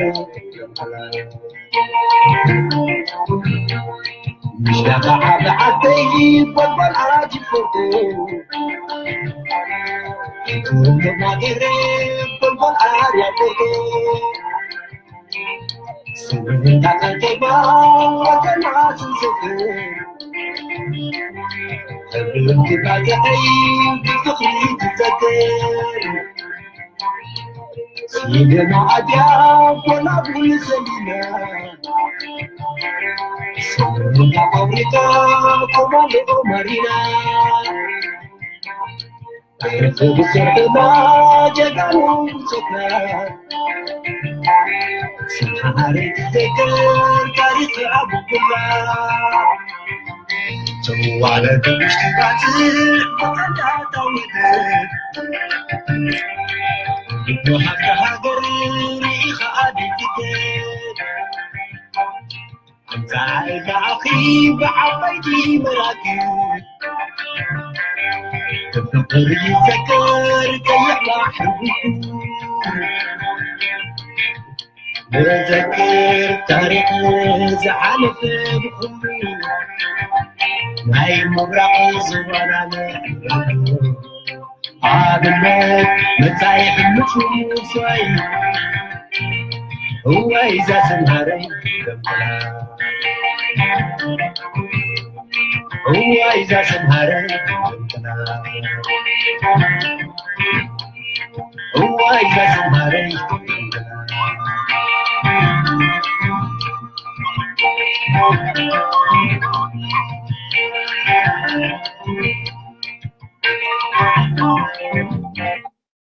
ምሽዳኻ ዓቢ ዓደይ ጎልጎል ኣራጅ ፎርቶ ማገሬ ጎልጎል ኣርያ ፎርቶ ስምንታ ቀልቴባ ወገና ስንስፍር ሕብርን ክባገዐይ ብፍቕሪ ትዘክር ሲደማ ኣድያ ኮላቡል ሰሊና ሰሙንታ ፋብሪካ ኮማንዶ ማሪና ብሰርሕና ጀጋኑ ብጾትና ስምሓሪ ትዘክር ታሪኽ ኣቡና ተዋለዱ ውሽጥታት መቐዳታዊነት ልቦ ሃብቲ ሃገር ርኢኻ ኣደግተ ኣምፃእ ዳኣኺ ብዓበይቲ መራክብ ብፍቕሪ ይዘከር ቀይሕ ባሕሪ ንዘክር ታሪኽ ዝሓለፈ ብኹሉ ናይ ምብራቕ ዞባና ኣብነት መጻኢ ሕሉፍ ምንሳይ እዋይ እዛ ሰምሃረይ እዋይ እዛ ሰምሃረይ እዋይ እዛ ሰምሃረይ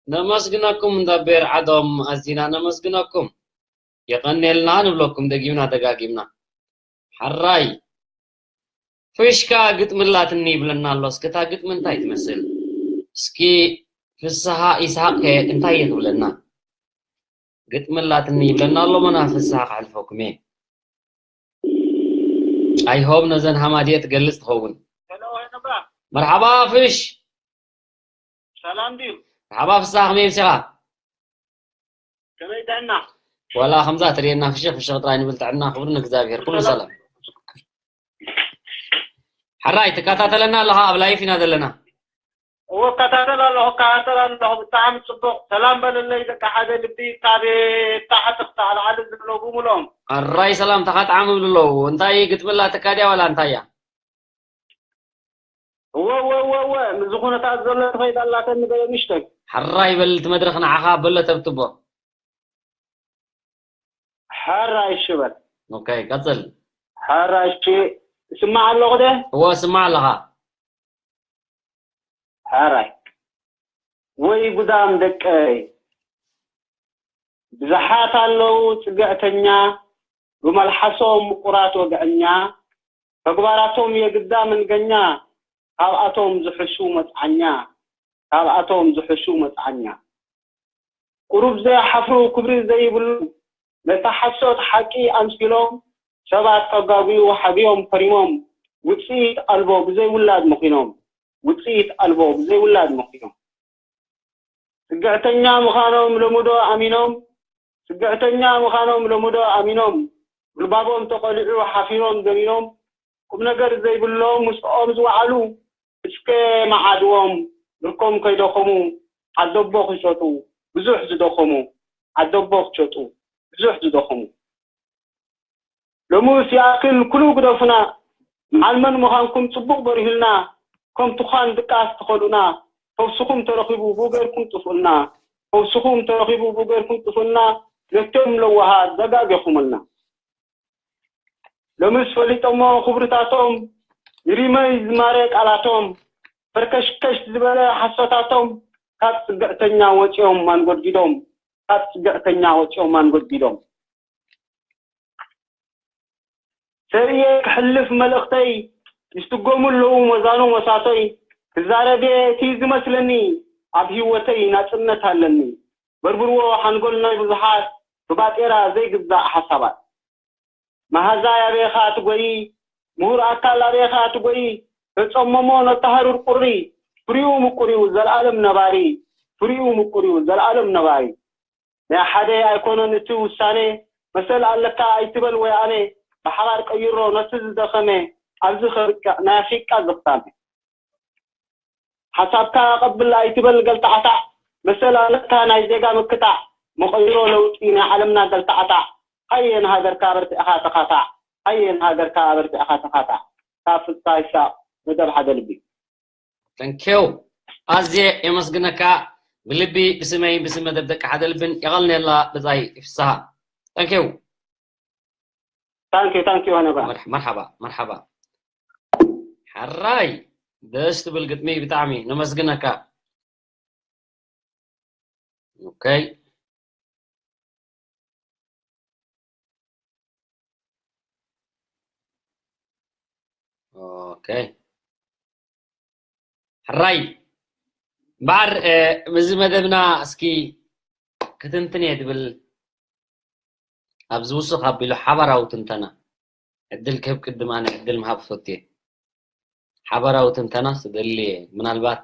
ነመስግነኩም እንዳ ቤር ዓዶም ኣዚና ነመስግነኩም። የቐኔልና ንብለኩም ደጊምና ደጋጊምና። ሓራይ ፍሽካ ግጥሚ ኣላትኒ ይብለና ኣሎ። እስኪ እታ ግጥሚ እንታይ ትመስል? እስኪ ፍስሃ ይስሃቅ ከ እንታይ ይኽብለና? ግጥሚ ኣላትኒ ይብለና ኣሎ። መና ፍስሃ ከሕልፈኩም እየ። I hope ነዘን ሃማድየ ትገልጽ ትኸውን። ሄሎ፣ ሄሎ፣ ባ። መርሓባ ፍሽ። ሰላም ድዩ? መርሓባ ፍስሃ፣ ከመይ ምሲኻ? ከመይ ጥዕና? ዋላ ከምዛ ትርእየና ፍሽኽ ፍሽኽ ጥራይ ንብል፣ ጥዕና ክብሪ ንእግዚኣብሔር፣ ኩሉ ሰላም። ሰላም። ሕራይ፣ ትከታተለና ኣለኻ? ኣብ ላይፍ ኢና ዘለና። እወ፣ እከታተል ኣለኹ፣ እከታተል ኣለኹ። ብጣዕሚ ጽቡቕ። ሰላም በለለይ ደቂ ሓደ ልቢ፣ ካብ ታሕቲ ክሳዕ ላዕሊ ዘለዉ ብምልኦም። ሕራይ ሰላምታኻ ጣዕሚ ይብሉ ኣለዉ። እንታይ ግጥሚ ኣላትካ ድያ ዋላ እንታይ እያ? እወ፣ እወ፣ እወ፣ እወ። ምስዚ ኩነታት ዘሎ ትኸይድ ኣላተኒ በለ ንእሽተይ። ሕራይ በል፣ እቲ መድረኽ ንዓኻ በሎ ተብትቦ። ሕራይ እሺ በል። ኦኬ፣ ቀጽል። ሕራይ እሺ፣ እስማዕ ኣለኹ ደ? እወ፣ እስማዕ ኣለኻ። ሕራይ። ወይ ጉዳም ደቀይ። ብዙሓት ኣለዉ ጽግዕተኛ፣ ብመልሓሶም ምቁራት ወግዐኛ፣ ተግባራቶም የግዳ መንገኛ፣ ካብኣቶም ዝሕሹ መጽዓኛ፣ ካብኣቶም ዝሕሹ መጽዓኛ። ቁሩብ ዘይሓፍሩ ክብሪ ዘይብሉ፣ ነታ ሓሶት ሓቂ ኣምሲሎም፣ ሰባት ከጋግዩ ሓብዮም ፈሪሞም፣ ውጽኢት ኣልቦ ብዘይ ውላድ መኺኖም፣ ውጽኢት ኣልቦ ብዘይ ውላድ መኺኖም። ጽግዕተኛ ምዃኖም ሎሚ ዶ ኣሚኖም፣ ጽግዕተኛ ምዃኖም ሎሚ ዶ ኣሚኖም፣ ጉልባቦም ተቐሊዑ ሓፊሮም ደኒኖም፣ ቁም ነገር ዘይብሎም ምስኦም ዝወዓሉ፣ እስከ መዓድዎም ብርኮም ከይደኸሙ፣ ዓደቦ ክሸጡ ብዙሕ ዝደኸሙ፣ ዓደቦ ክሸጡ ብዙሕ ዝደኸሙ። ሎምስ ይኣክል ኩሉ ግደፉና፣ መዓል መን ምዃንኩም ጽቡቕ በሪሁልና፣ ከም ትዃን ድቃስ ትኸዱና፣ ፈውስኹም ተረኺቡ ብኡ ገይርኩም ጥፍኡልና፣ ፈውስኹም ተረኺቡ ብኡ ገይርኩም ጥፍኡልና፣ ነቶም ለዋሃት ዘጋጌኹምልና። ሎምስ ፈሊጦሞ ክብርታቶም፣ ይሪመይ ዝማሬ ቃላቶም፣ ፈርከሽከሽ ዝበለ ሓሶታቶም፣ ካብ ጽግዕተኛ ወጺኦም ማንጎድጊዶም፣ ካብ ጽግዕተኛ ወጺኦም ማንጎድጊዶም። ሰብእየ ክሕልፍ መልእኽተይ፣ ይስጎሙ ኣለዉ መዛኑ መሳቶይ፣ ክዛረብ እየ እቲ ዝመስለኒ፣ ኣብ ህይወተይ ናጽነት ኣለኒ፣ በርብርዎ ሓንጎል ናይ ብዙሓት፣ ብባጤራ ዘይግዛእ ሓሳባት። መሃዛይ ኣበይኻ ትጎዪ፣ ምሁር ኣካል ኣበይኻ ትጎዪ፣ ተጸመሞ ነታ ሃሩር ቁሪ፣ ፍሪኡ ምቁር እዩ ዘልኣለም ነባሪ፣ ፍሪኡ ምቁር እዩ ዘልኣለም ነባሪ። ናይ ሓደ ኣይኮነን እቲ ውሳኔ፣ መሰል ኣለካ ኣይትበል ወይ ኣነ፣ ብሓባር ቀይሮ ነቲ ዝደኸመ፣ ኣብዚ ከብቅዕ ናይ ኣፍሪቃ ዝኽታመ። ሓሳብካ ኣቐብል ኣይትበል ገልታዕታዕ፣ መሰል ኣለካ ናይ ዜጋ ምክታዕ፣ መቐይሮ ለውጢ ናይ ዓለምና ገልታዕታዕ፣ ሃየ ንሃገርካ ኣበርቲዕኻ ተኻታዕ፣ ሃየ ንሃገርካ ኣበርቲዕኻ ተኻታዕ። ካብ ፍስሃ ይሳቕ፣ መደብ ሓደ ልቢ። Thank you። ኣዝየ የመስግነካ ብልቢ፣ ብስመይ፣ ብስም መደብ ደቂ ሓደ ልብን። የቐንየልና ብጻይ ፍስሃ። Thank you። Thank you፣ thank you፣ ሆነ ባ። መርሕ-፣ መርሓባ፣ መርሓባ። ሕራይ፣ ደስ ትብል ግጥሚ ብጣዕሚ፣ ነመስግነካ። ኦኬ። ኦኬ። ሕራይ። እምበኣር፣ እ፣ ምስዚ መደብና እስኪ ክትንትን እየ ትብል ኣብዚ ውስኽ ኣቢሉ ሓባራዊ ትንተና ዕድል ክህብ ቅድም ኣነ ዕድል ምሃብ ፈትየ። ሓባራዊ ትንተናስ እደሊ እየ። ምናልባት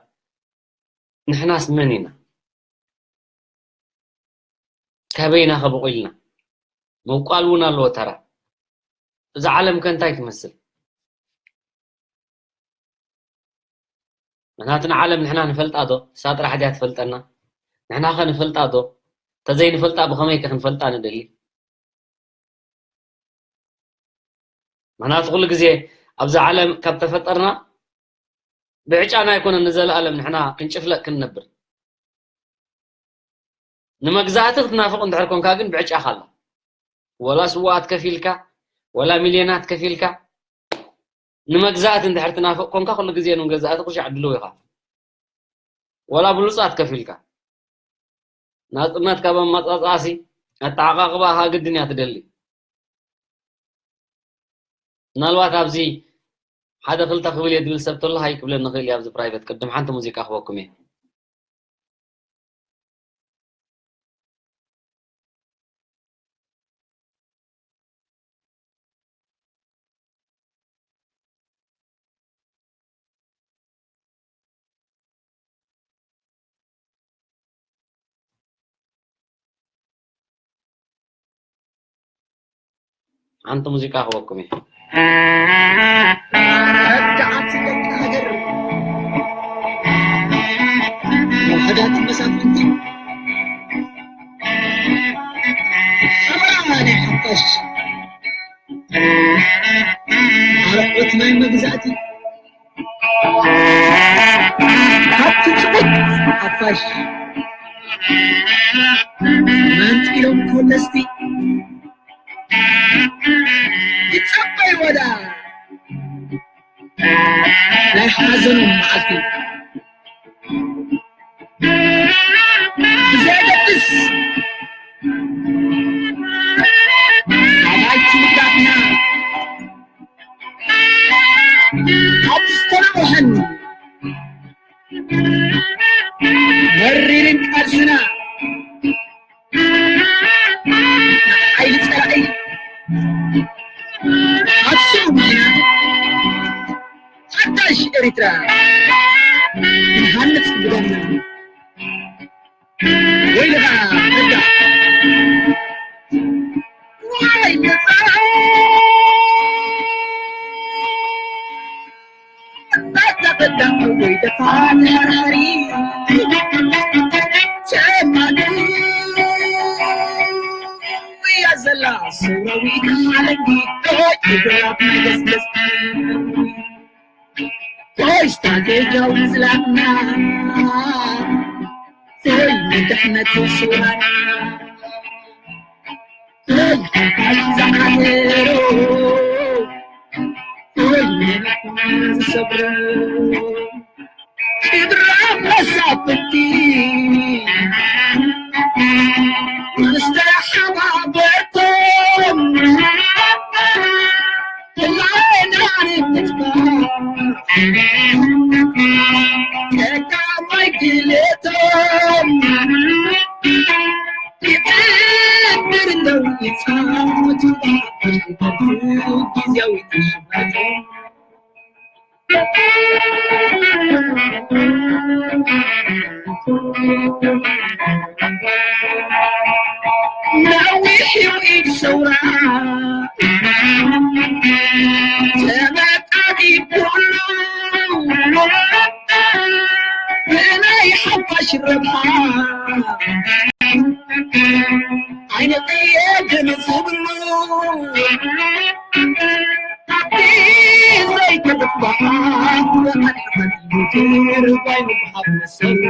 ንሕናስ መን ኢና? ካበይና ከ በቑልና? ምብቋል እውን ኣለዎ ተራ። እዛ ዓለም ከ እንታይ ትመስል? ምኽንያቱ ንዓለም ንሕና ንፈልጣ ዶ? እሳ ጥራሕ ድያ ትፈልጠና? ንሕና ኸ ንፈልጣ ዶ? እንተዘይንፈልጣ ብኸመይ ከ ክንፈልጣ ንደሊ? ምኽንያቱ ኩሉ ግዜ ኣብዛ ዓለም ካብ ተፈጠርና ብዕጫና ኣይኮነን ንዘለኣለም ንሕና ክንጭፍለቕ ክንነብር። ንመግዛእቲ ክትናፍቕ እንድሕር ኮንካ ግን ብዕጫኻ ኣላ። ወላ ስዋኣት ከፊልካ፣ ወላ ሚልዮናት ከፊልካ፣ ንመግዛእቲ እንድሕር ትናፍቕ ኮንካ፣ ኩሉ ግዜ ንመግዛእቲ ኩሻዕ ድልው ኢኻ። ወላ ብሉጻት ከፊልካ። ናጽነት ካብ ኣመጻጽኣሲ ኣተዓቓቕባኻ ግድን እያ ትደሊ። ምናልባት ኣብዚ ሓደ ክልተ ክብል እየ ዝብል ሰብ ተሎ ሃይ ክብለኒ ይኽእል እዩ ኣብዚ ፕራይቨት። ቅድም ሓንቲ ሙዚቃ ክህበኩም እየ። ሓንቲ ሙዚቃ ክበኩም እዩ። ረዳዓት ደቂ ሃገር፣ ውሑዳት መሳፍንቲ፣ ሓምራ ናይ ሓፋሽ፣ ኣርዑት ናይ መግዛእቲ፣ ካብቲ ጽቡቅ ሓፋሽ መንጢሎም ኮለስቲ፣ ይጸበይዎ ደኣ ናይ ሓዘኖም መዓልቲ። ብዘየገድስ ኣባይቲ ውዳትና ኣብ ዝተናውሐን መሪርን ቃልስና፣ ንሓይሊ ጸላኢ ኣክሱም ኢና፣ ሓዳሽ ኤሪትራ ንሃንጽ ብደምና። ወይልኻ ረዳ። ዋይ ነጻ። ኣታ ቀዳም ወይ ደፋር ሓሪ። ጀማሉ እያ ዘላ ሰውራዊት ሓለንጊ። ዶይ ብራብ መገስገስ። ቶይ ስትራቴጂያዊ ዝላፍና፣ ቶይ ንድሕነት ስውራና፣ ቶይ ሓፋሽ ዝሓደሮ፣ ቶይ ንልብና ዝሰብሮ፣ ጭድራ መሳፍንቲ፣ ዝተሓባበርኩም፣ ነዊሕ ኢድ ሰውራ ተመጣጢ ኩሉ ብናይ ሓፋሽ ረብሓ ኣይንቕየድን ዝብሉ ዘይተደፍባሓ ርባይ ምብሓር መሰሉ።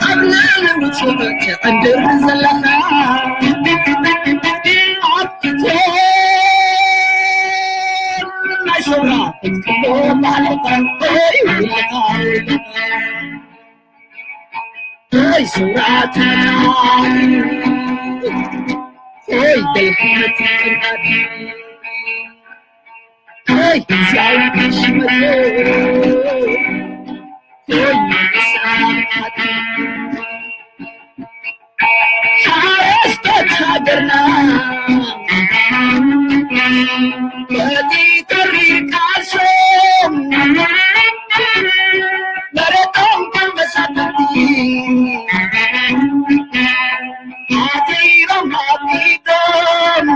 ኣብ ላዕሊ ውጹእ ትዕንድር ዘለኻ፣ ኣብ ትሕቲ ናይ ሰውራ ክትቅቦ ማለታ፣ ሆይ ውለታ፣ ሆይ ሰውራ ተናዲ፣ ሆይ ደልሕነት ቅናዲ። ሆይ እግዚኣብሔር ሽመቶ፣ ሆይ ንስሓ ሓቲ። ሓረስቶት ሃገርና በቲ ተሪር ቃልሶም መሬቶም ከም መሳፍንቲ ሓቲሮም ኣቢዶም።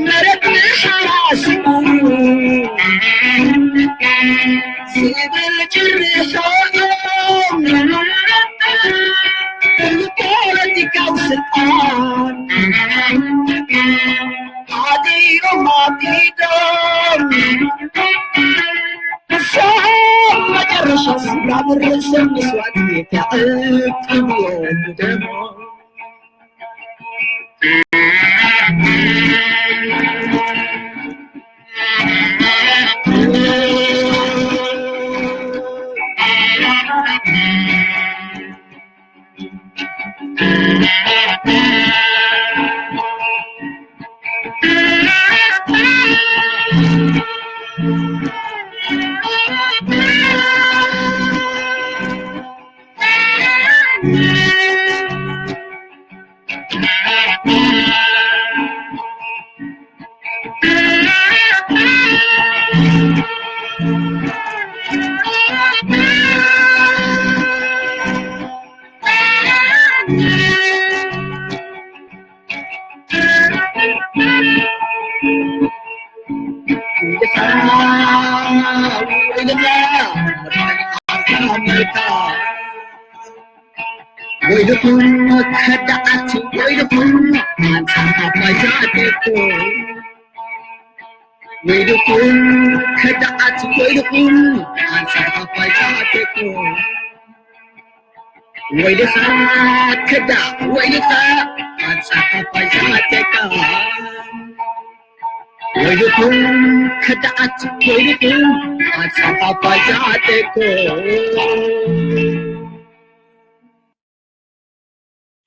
መሬት ንሓራሲኡ ዝብል ጭርሖኦም ብፖለቲካዊ ስልጣን ኣትዮም ኣቢዶም። እሶም መጨረሻ ስድራ ብርእሶም መስዋእቲ ተዕቅብዎ ደሞም። ወይልኹም ከዳዓት፣ ወይልኹም ኣንጻር ኣባይ ዛቴኮ። ወይልኹም ከዳዓት፣ ወይልኹም ኣንጻር ኣባይ ዛቴኮ። ወይልኻ ከዳ፣ ወይልኻ ኣንጻር ኣባይ ዛቴካ። ወይልኹም ከዳዓት፣ ወይልኹም ኣንጻር ኣባይ ዛቴኮ።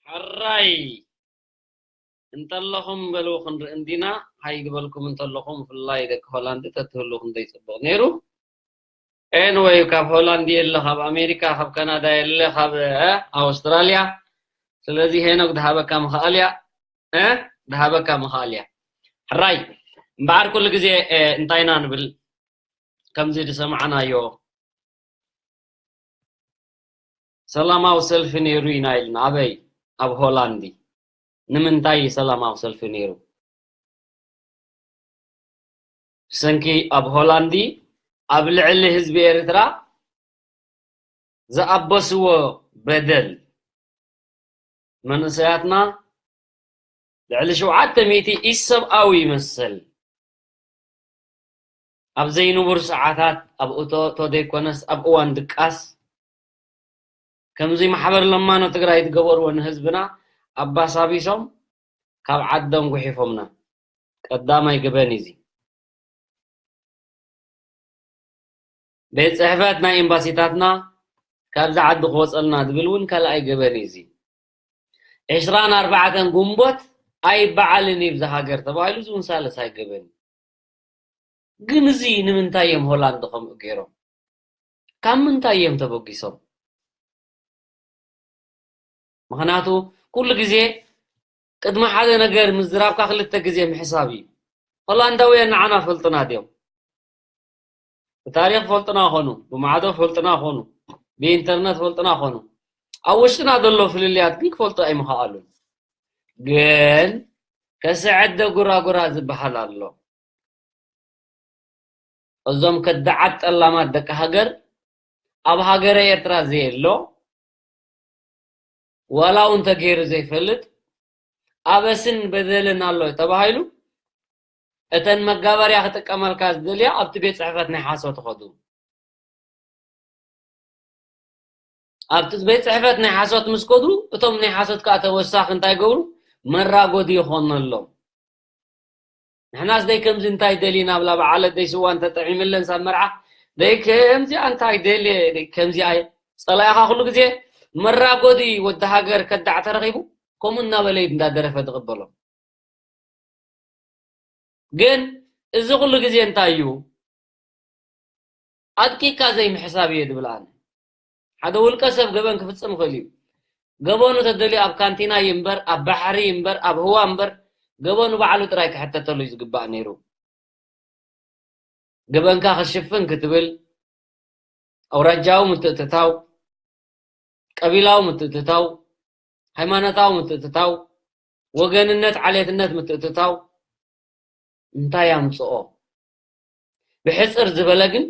ሕራይ እንተለኹም በሉ ክንርኢ እንዲና። ሃይ ዝበልኩም እንተለኹም፣ ብፍላይ ደቂ ሆላንድ ተትህሉ ክንደይ ጽቡቕ ነይሩ። ኤንወይ፣ ካብ ሆላንድ የለ፣ ካብ ኣሜሪካ፣ ካብ ካናዳ የለ፣ ካብ፣ እ፣ ኣውስትራልያ። ስለዚ ሄኖክ ድሃበካ ምኽኣል እያ፣ እ፣ ድሃበካ ምኽኣል እያ። ሕራይ እምበኣር ኩሉ ግዜ፣ እ፣ እንታይ ኢና ንብል? ከምዚ ዝሰማዕናዮ ሰላማዊ ሰልፊ ነይሩ ኢና ኢልና። ኣበይ? ኣብ ሆላንዲ። ንምንታይ ሰላማዊ ሰልፊ ነይሩ? ብሰንኪ ኣብ ሆላንዲ ኣብ ልዕሊ ህዝቢ ኤርትራ ዝኣበስዎ በደል፣ መንእሰያትና ልዕሊ ሸውዓተ ሚእቲ ኢሰብኣዊ መሰል ኣብ ዘይንቡር ሰዓታት፣ ኣብ እቶእቶ ዘይኮነስ ኣብ እዋን ድቃስ፣ ከምዚ ማሕበር ለማኖ ትግራይ ዝገበርዎ ንህዝብና ኣባሳቢሶም ካብ ዓዶም ጉሒፎምና። ቀዳማይ ገበን እዩ እዚ። ቤት ጽሕፈት ናይ ኤምባሲታትና ካብዚ ዓዲ ክወጸልና ዝብል እውን ካልኣይ ገበን እዩ እዚ። ዕስራን ኣርባዕተን ግንቦት ኣይበዓልን እዩ ብዛ ሃገር ተባሂሉ፣ እዚ እውን ሳልሳይ ገበን እዩ። ግን እዚ ንምንታይ እዮም ሆላንድ ከምኡ ገይሮም? ካብ ምንታይ እዮም ተበጊሶም? ምኽንያቱ ኩሉ ግዜ ቅድሚ ሓደ ነገር ምዝራብካ ክልተ ግዜ ምሕሳብ እዩ። ሆላንዳውያን ንዓና ፈልጡና ድዮም? ብታሪኽ ፈልጡና ኾኑ፣ ብማዕዶ ፈልጡና ኾኑ፣ ብኢንተርነት ፈልጡና ኾኑ፣ ኣብ ውሽጥና ዘሎ ፍልልያት ግን ክፈልጡ ኣይምኸኣሉን። ግን ከስዕድ ደጉራጉራ ዝበሃል ኣሎ። እዞም ከዳዓት ጠላማት ደቂ ሃገር ኣብ ሃገረ ኤርትራ ዘየሎ፣ ዋላ እውን ተገይሩ ዘይፈልጥ ኣበስን በደልን ኣሎ ተባሂሉ፣ እተን መጋበርያ ክጥቀመልካ ዝደልያ ኣብቲ ቤት ጽሕፈት ናይ ሓሶት ይኸዱ። ኣብቲ ቤት ጽሕፈት ናይ ሓሶት ምስ ከዱ፣ እቶም ናይ ሓሶት ከኣ ተወሳኺ እንታይ ይገብሩ? መራጎዲ ይኾነሎም። ንሕናስ ደይ ከምዚ እንታይ ደሊና ብላ በዓለት ደይ ስዋ እንተጠዒምለን ሳብ መርዓ፣ ደይ ከምዚኣ እንታይ ደልየ፣ ደይ ከምዚኣ እየ። ጸላኢኻ ኩሉ ግዜ መራጎዲ ወዲ ሃገር ከዳዕ ተረኺቡ፣ ከምኡ እናበለ እዩ እንዳደረፈ ዝቕበሎ። ግን እዚ ኩሉ ግዜ እንታይ እዩ? ኣጥቂካ ዘይምሕሳብ እየ ዝብል ኣነ። ሓደ ውልቀ ሰብ ገበን ክፍጽም ይኽእል እዩ። ገበኑ ተደልዩ ኣብ ካንቲና ይንበር፣ ኣብ ባሕሪ ይንበር፣ ኣብ ህዋ እምበር፣ ገበኑ ባዕሉ ጥራይ ክሕተተሉ እዩ ዝግባእ ነይሩ። ገበንካ ክሽፍን ክትብል፣ ኣውራጃዊ ምትእትታው፣ ቀቢላዊ ምትእትታው፣ ሃይማኖታዊ ምትእትታው፣ ወገንነት፣ ዓሌትነት ምትእትታው እንታይ ኣምጽኦ? ብሕጽር ዝበለ ግን፣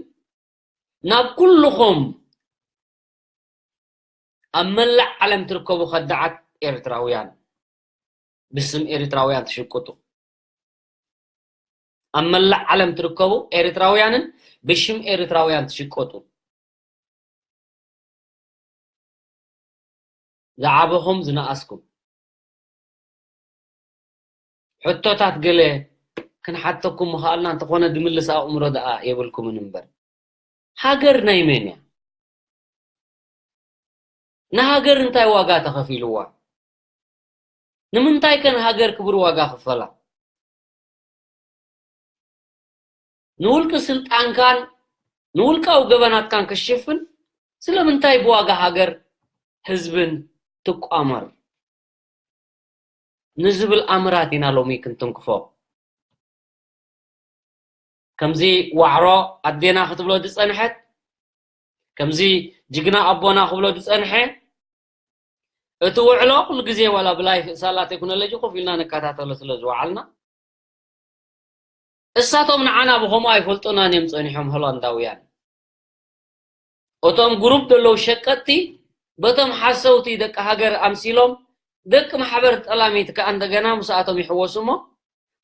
ናብ ኩልኹም ኣብ መላእ ዓለም ትርከቡ ከዳዓት ኤርትራውያን፣ ብስም ኤርትራውያን ትሽቅጡ፣ ኣብ መላእ ዓለም ትርከቡ ኤርትራውያንን ብሽም ኤርትራውያን ትሽቀጡ፣ ዝዓበኹም ዝነኣስኩም፣ ሕቶታት ገለ ክንሓተኩም ምኽኣልና፣ እንተኾነ ድምልስ ኣእምሮ ደኣ የብልኩምን እምበር፣ ሃገር ናይ መን እያ? ንሃገር እንታይ ዋጋ ተኸፊልዋ? ንምንታይ ከ ንሃገር ክቡር ዋጋ ክፈላ? ንውልቂ ስልጣንካን ንውልቃዊ ገበናትካን ክሽፍን ስለምንታይ ብዋጋ ሃገር ህዝብን ትቋመር? ንዝብል ኣምራት ኢና ሎሚ ክንትንክፎ። ከምዚ ዋዕሮ ኣዴና ክትብሎ ዝጸንሐት፣ ከምዚ ጅግና ኣቦና ክብሎ ዝጸንሐ፣ እቲ ውዕሎ ኩሉ ግዜ ዋላ ብላይፍ ሳላ ቴክኖሎጂ ኮፍ ኢልና ንከታተሎ ስለ ዝወዓልና፣ እሳቶም ንዓና ብኸምኡ ኣይፈልጡናን እዮም ጸኒሖም ሆላንዳውያን። እቶም ግሩፕ ዘለዉ ሸቀጥቲ በቶም ሓሰውቲ ደቂ ሃገር ኣምሲሎም ደቂ ማሕበር ጠላሚት ከኣ እንደገና ምስኣቶም ይሕወሱ እሞ፣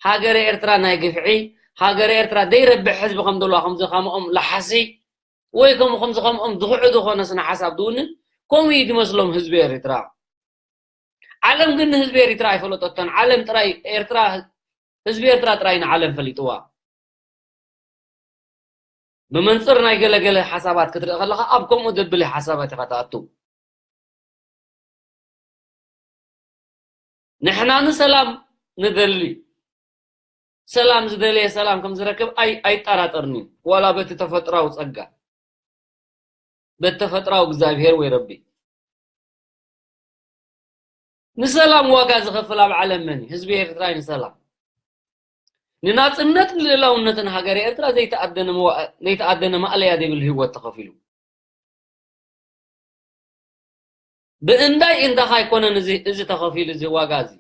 ሃገረ ኤርትራ ናይ ግፍዒ፣ ሃገረ ኤርትራ ዘይረብሕ ህዝቢ ከም ዘለዋ ከምዚ ከምኦም ለሓሲ ወይ ከም ከምዚ ከምኦም ድኹዒ ዝኾነ ስነ ሓሳብ ዝውንን ከምኡ እዩ ዝመስሎም ህዝቢ ኤርትራ። ዓለም ግን ንህዝቢ ኤርትራ ኣይፈለጠቶን። ዓለም ጥራይ ኤርትራ፣ ህዝቢ ኤርትራ ጥራይ ንዓለም ፈሊጥዋ። ብመንጽር ናይ ገለገለ ሓሳባት ክትርኢ ከለኻ ኣብ ከምኡ ዘብል ሓሳባት ኢኻ ትኣቱ። ንሕና ንሰላም ንደሊ፣ ሰላም ዝደለየ ሰላም ከም ዝረክብ ኣይ ኣይጠራጠርኒ፣ ዋላ በቲ ተፈጥራዊ ጸጋ፣ በቲ ተፈጥራዊ እግዚኣብሔር ወይ ረቢ። ንሰላም ዋጋ ዝኸፍል ኣብ ዓለም መን እዩ? ህዝቢ ኤርትራ እዩ ንሰላም። ንናጽነት ንልእላውነትን ሃገር ኤርትራ ዘይተኣደነ መዋ- ዘይተኣደነ ማእለያ ዘይብል ህይወት ተኸፊሉ። ብእንዳይ እንዳኻ ኣይኮነን እዚ እዚ ተኸፊሉ እዚ ዋጋ እዚ።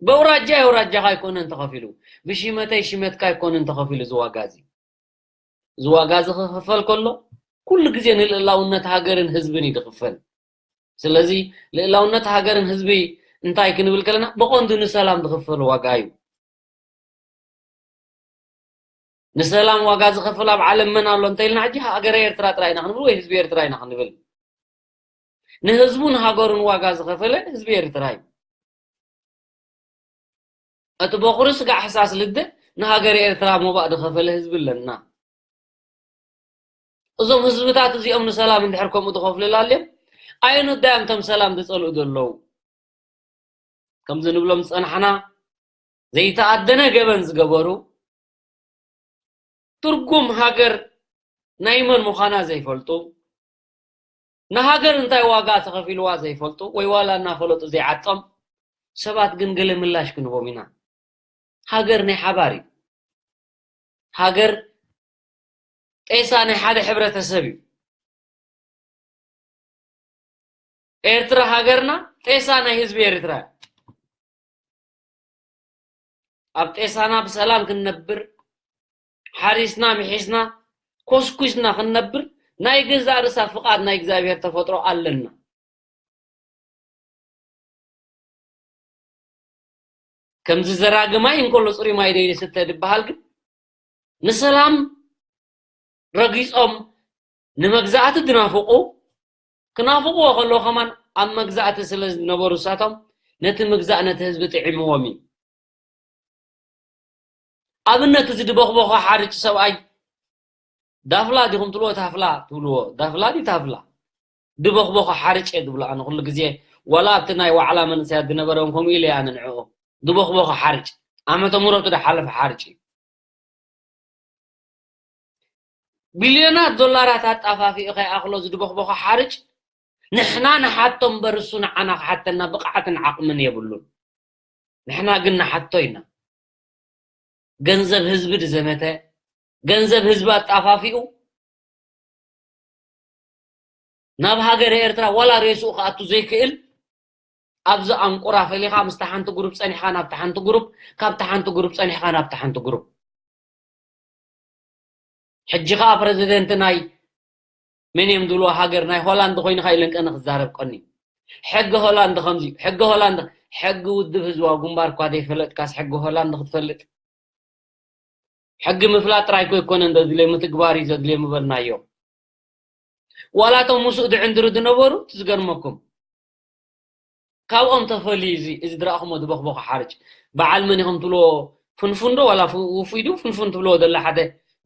በውራጃ የውራጃኻ ኣይኮነን ተኸፊሉ። ብሽመተይ ሽመትካ ኣይኮነን ተኸፊሉ እዚ ዋጋ እዚ። እዚ ዋጋ እዚ ክኽፈል ከሎ ኩሉ ግዜ ንልእላውነት ሃገርን ህዝብን እዩ ዝኽፈል። ስለዚ ልእላውነት ሃገርን ህዝቢ እንታይ ክንብል ከለና ብቐንዱ ንሰላም ዝኽፈል ዋጋ እዩ። ንሰላም ዋጋ ዝኸፍል ኣብ ዓለም መን ኣሎ እንተኢልና ሕጂ ሃገረ ኤርትራ ጥራይ ኢና ክንብል ወይ ህዝቢ ኤርትራ ኢና ክንብል። ንህዝቡን ሃገሩን ዋጋ ዝኸፈለ ህዝቢ ኤርትራ እዩ። እቲ በኹሪ ስጋዕ ሕሳስ ልደ ንሃገረ ኤርትራ ሞባእ ዝኸፈለ ህዝቢ ኣለና። እዞም ህዝብታት እዚኦም ንሰላም እንድሕር ከምኡ ዝኸፍሉ ላልዮም ኣየኖት ዳዮም እቶም ሰላም ዝጸልኡ ዘለዉ? ከምዚ ንብሎም ዝጸናሕና ዘይተኣደነ ገበን ዝገበሩ ትርጉም ሃገር ናይ መን ምዃና ዘይፈልጡ ንሃገር እንታይ ዋጋ ተኸፊልዋ ዘይፈልጡ ወይ ዋላ እናፈለጡ ዘይዓጦም ሰባት ግን ገለ ምላሽ ክንቦም ኢና። ሃገር ናይ ሓባር እዩ። ሃገር ጤሳ ናይ ሓደ ሕብረተሰብ እዩ። ኤርትራ ሃገርና ጤሳ ናይ ህዝቢ ኤርትራ እዩ። ኣብ ጤሳና ብሰላም ክንነብር ሓሪስና ምሒስና ኮስኩስና ክንነብር ናይ ገዛእ ርእሳ ፍቓድ ናይ እግዚኣብሔር ተፈጥሮ ኣለና። ከምዚ ዘራጊ ማይ እንከሎ ጽሩይ ማይ ዶ ይስተ ዝበሃል ግን ንሰላም ረጊጾም ንመግዛእቲ ዝናፍቑ ክናፍቕዎ ከለዉ ከማን ኣብ መግዛእቲ ስለ ዝነበሩ እሳቶም ነቲ ምግዛእ ነቲ ህዝቢ ጥዒምዎም እዩ። ኣብነት እዚ ድበኽበኾ ሓርጭ ሰብኣይ ዳፍላ ዲኹም ትብልዎ ታፍላ ትብልዎ ዳፍላ ዲ ታፍላ ድበኽበኾ ሓርጭ እየ ዝብሎ ኣነ ኩሉ ግዜ ዋላ ኣብቲ ናይ ዋዕላ መንእሰያት ዝነበረ እውን ከምኡ ኢለ ኣነ ንዕኡ ድበኽበኾ ሓርጭ ዓመተ ምሕረቱ ዝሓለፈ ሓርጭ እዩ። ቢልዮናት ዶላራት ኣጣፋፊኡ ከይኣኽሎ ዝድበኽበኾ ሓርጭ ንሕና ንሓቶ እምበር እሱ ንዓና ክሓተና ብቕዓትን ዓቕምን የብሉን። ንሕና ግን ንሓቶ ኢና። ገንዘብ ህዝቢ ዝዘመተ፣ ገንዘብ ህዝቢ ኣጣፋፊኡ ናብ ሃገረ ኤርትራ ዋላ ሬስኡ ክኣቱ ዘይክእል ኣብዚ ኣንቁራ ፈሊኻ ምስታ ሓንቲ ግሩፕ ጸኒሕካ ናብታ ሓንቲ ግሩፕ ካብታ ሓንቲ ግሩፕ ጸኒሕካ ናብታ ሓንቲ ግሩፕ ሕጂ ኸኣ ፕረዚደንት ናይ መን እዮም ዝብልዎ ሃገር ናይ ሆላንድ ኮይኑ ኸ ኢለን ቀነ ክዛረብ ቀኒ ሕጊ ሆላንድ ከምዚ ሕጊ ሆላንድ ሕጊ ውድብ ህዝባዊ ግንባር እኳ ዘይፈለጥካስ ሕጊ ሆላንድ ክትፈልጥ ሕጊ ምፍላጥ ጥራይ እኮ ኣይኮነን ዘድልዮ፣ ምትግባር እዩ ዘድልዮ ምበልናዮ። ዋላ እቶም ምስኡ ዝዕንድሩ ዝነበሩ፣ እቲ ዝገርመኩም፣ ካብኦም ተፈልዩ እዚ፣ እዚ ዝረኣኹሞ ዝበኽበኹ ሓርጭ። በዓል መን ኢኹም ትብልዎ? ፍንፉን ዶ ዋላ ፍ-፣ ውፉይ ዶ ፍንፉን ትብልዎ ዘሎ ሓደ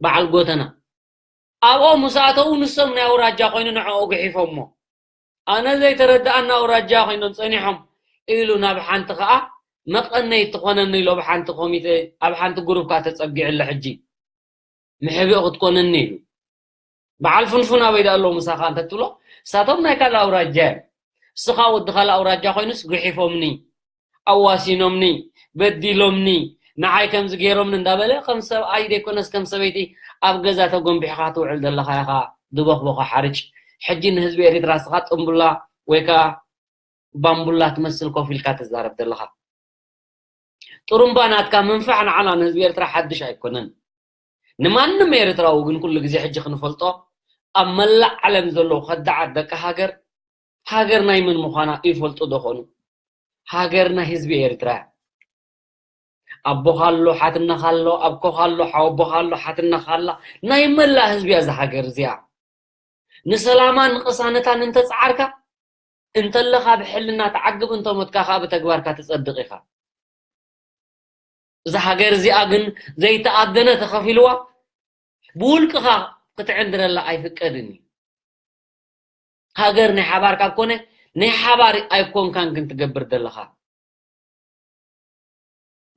በዓል ጎተና። ኣብኦም ምስ ኣተዉ ንሶም ናይ ኣውራጃ ኮይኑ ንዕኡ ግሒፎሞ። ኣነ ዘይተረድኣና ኣውራጃ ኮይኖም ጸኒሖም ኢሉ ናብ ሓንቲ ከኣ መቐነይ ትኾነኒ ኢሉ ኣብ ሓንቲ ኮሚቴ፣ ኣብ ሓንቲ ግሩፕ ከኣ ተጸጊዑ ኣሎ ሕጂ። መሕብኢ ክትኮነኒ ኢሉ። በዓል ፍንፉን ኣበይ ደኣ ኣለዉ ምሳኻ እንተ ትብሎ፣ ንሳቶም ናይ ካልእ ኣውራጃ እዮም። ንስኻ ወዲ ካልእ ኣውራጃ ኮይኑስ ግሒፎምኒ፣ ኣዋሲኖምኒ፣ በዲሎምኒ፣ ንዓይ ከምዚ ገይሮምኒ እንዳበለ ከም ሰብኣይ ዘይኮነስ ከም ሰበይቲ ኣብ ገዛ ተጎንቢሕኻ ትውዕል ዘለኻ ኢኻ ድበኽበኻ ሓርጭ። ሕጂ ንህዝቢ ኤሪትራ ንስኻ ጥምቡላ ወይ ከኣ ባምቡላ ትመስል ኮፍ ኢልካ ትዛረብ ዘለኻ። ጥሩምባ ናትካ ምንፋሕ ንዓና ንህዝቢ ኤርትራ ሓድሽ ኣይኮነን። ንማንም ኤርትራዊ ግን ኩሉ ግዜ ሕጂ ክንፈልጦ ኣብ መላእ ዓለም ዘለዉ ከዳዓት ደቂ ሃገር፣ ሃገር ናይ መን ምዃና ይፈልጡ ዶ ኾኑ? ሃገር ናይ ህዝቢ ኤርትራ እያ። ኣቦኻ ኣሎ፣ ሓትነኻ ኣሎ፣ ኣኮኻ ኣሎ፣ ሓወቦኻ ኣሎ፣ ሓትነኻ ኣላ። ናይ መላእ ህዝቢ እያ እዛ ሃገር እዚኣ። ንሰላማን ንቅሳነታን እንተጸዓርካ፣ እንተለኻ ብሕልና ትዓግብ፣ እንተሞትካ ከኣ ብተግባርካ ትጸድቕ ኢኻ። እዛ ሃገር እዚኣ ግን ዘይተኣደነ ተኸፊልዋ፣ ብውልቅኻ ክትዕንድረላ ኣይፍቀድን እዩ። ሃገር ናይ ሓባር ካብ ኮነ፣ ናይ ሓባር ኣይኮንካን ግን ትገብር ዘለኻ።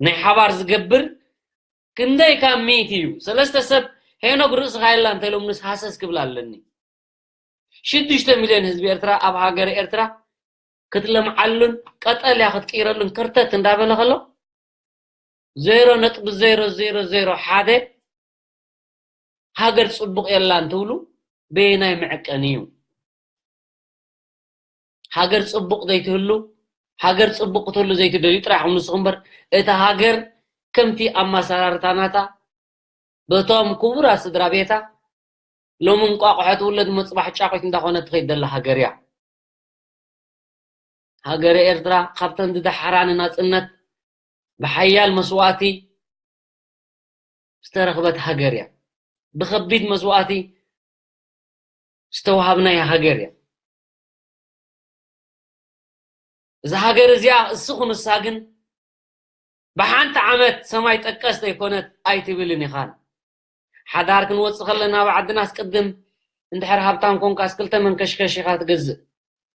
ናይ ሓባር ዝገብር ክንደይ ካብ ሚእቲ እዩ? ሰለስተ ሰብ ሄኖግ ርእስኻ የላ እንተኢሎምንስ ሃሰስ ክብል ኣለኒ። ሽዱሽተ ሚልዮን ህዝቢ ኤርትራ ኣብ ሃገር ኤርትራ ክትለምዓሉን ቀጠልያ ክትቅይረሉን ከርተት እንዳበለ ከሎ፣ ዜሮ ነጥቢ ዜሮ ዜሮ ዜሮ ሓደ ሃገር ጽቡቕ የላን ትብሉ በየናይ መዐቀኒ እዩ? ሃገር ጽቡቕ ዘይትህሉ፣ ሃገር ጽቡቕ ክትህሉ ዘይትደልዩ ጥራሕ ኢኹም ንስኹም እምበር፣ እታ ሃገር ከምቲ ኣመሰራርታ ናታ በቶም ክቡራት ስድራ ቤታ ሎሚ እንቋቑሖ ትውለድ እሞ ጽባሕ ጫቑት እንዳኾነት ትኸይድ ዘላ ሃገር እያ። ሃገረ ኤርትራ ካብተን ዝደሓራ ንናጽነት ብሓያል መስዋእቲ ዝተረኽበት ሃገር እያ። ብኸቢድ መስዋእቲ ዝተዋሃብናያ ሃገር እያ። እዛ ሃገር እዚኣ እሱ ክንሳ ግን ብሓንቲ ዓመት ሰማይ ጠቀስ ዘይኮነት ኣይትብልን ኢኻን። ሓዳር ክንወጽእ ከለና ኣብ ዓድናስ ቅድም እንድሕር ሃብታም ኮንካስ ክልተ መንከሽከሽ ኢኻ ትገዝእ።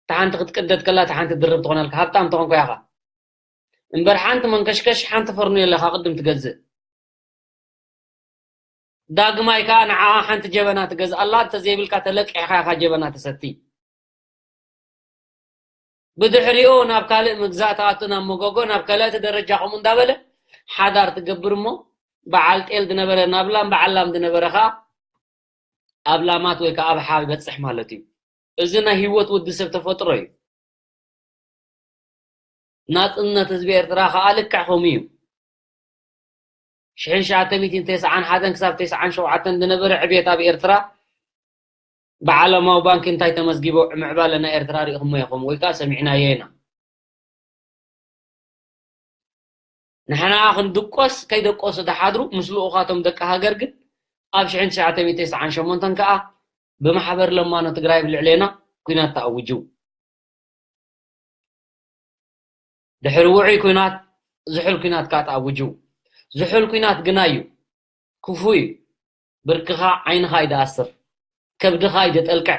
እታ ሓንቲ ክትቅደድ ከላ እታ ሓንቲ ድርብ ትኾነልካ። ሃብታም ተኾንካ ኢኻ። እምበር ሓንቲ መንከሽከሽ፣ ሓንቲ ፈርኔሎ ኢኻ ቅድም ትገዝእ። ዳግማይ ከኣ ንዓኣ ሓንቲ ጀበና ትገዝኣላ፣ እንተዘይብልካ ተለቂሕካ ኢኻ ጀበና ትሰቲ። ብድሕሪኡ ናብ ካልእ ምግዛእ ትኣቱ፣ ናብ መጎጎ፣ ናብ ካልኣይቲ ደረጃ ከምኡ እንዳበለ ሓዳር ትገብር እሞ፣ በዓል ጤል ዝነበረ ናብ ላም፣ በዓል ላም ዝነበረ ከኣ ኣብ ላማት ወይ ከኣ ኣብ ሓ ይበጽሕ ማለት እዩ። እዚ ናይ ህይወት ወዲ ሰብ ተፈጥሮ እዩ። ናጽነት ህዝቢ ኤርትራ ከኣ ልክዕ ከምኡ እዩ። ሽሕን ትሽዓተ ሚእትን ተስዓን ሓደን ክሳብ ተስዓን ሸውዓተን ዝነበረ ዕብየት ኣብ ኤርትራ ብዓለማዊ ባንኪ እንታይ ተመዝጊቡ ምዕባለ ናይ ኤርትራ ሪኢኹሞ ኢኹም ወይ ከኣ ሰሚዕናዮ ኢና። ንሕና ክንድቆስ ከይደቆሱ ዝሓድሩ ምስ ልኡኻቶም ደቂ ሃገር ግን ኣብ ሽሕን ትሽዓተ ሚእትን ተስዓን ሸሞንተን ከኣ ብማሕበር ለማኖ ትግራይ ኣብ ልዕሌና ኲናት ተኣዊጁ። ድሕሪ ውዑይ ኲናት ዝሑል ኲናት ከኣ ተኣዊጁ። ዝሑል ኲናት ግናይ እዩ። ክፉእ እዩ። ብርክኻ ዓይንኻ እዩ ዝኣስር። ከብድኻ እዩ ዘጠልቅዕ።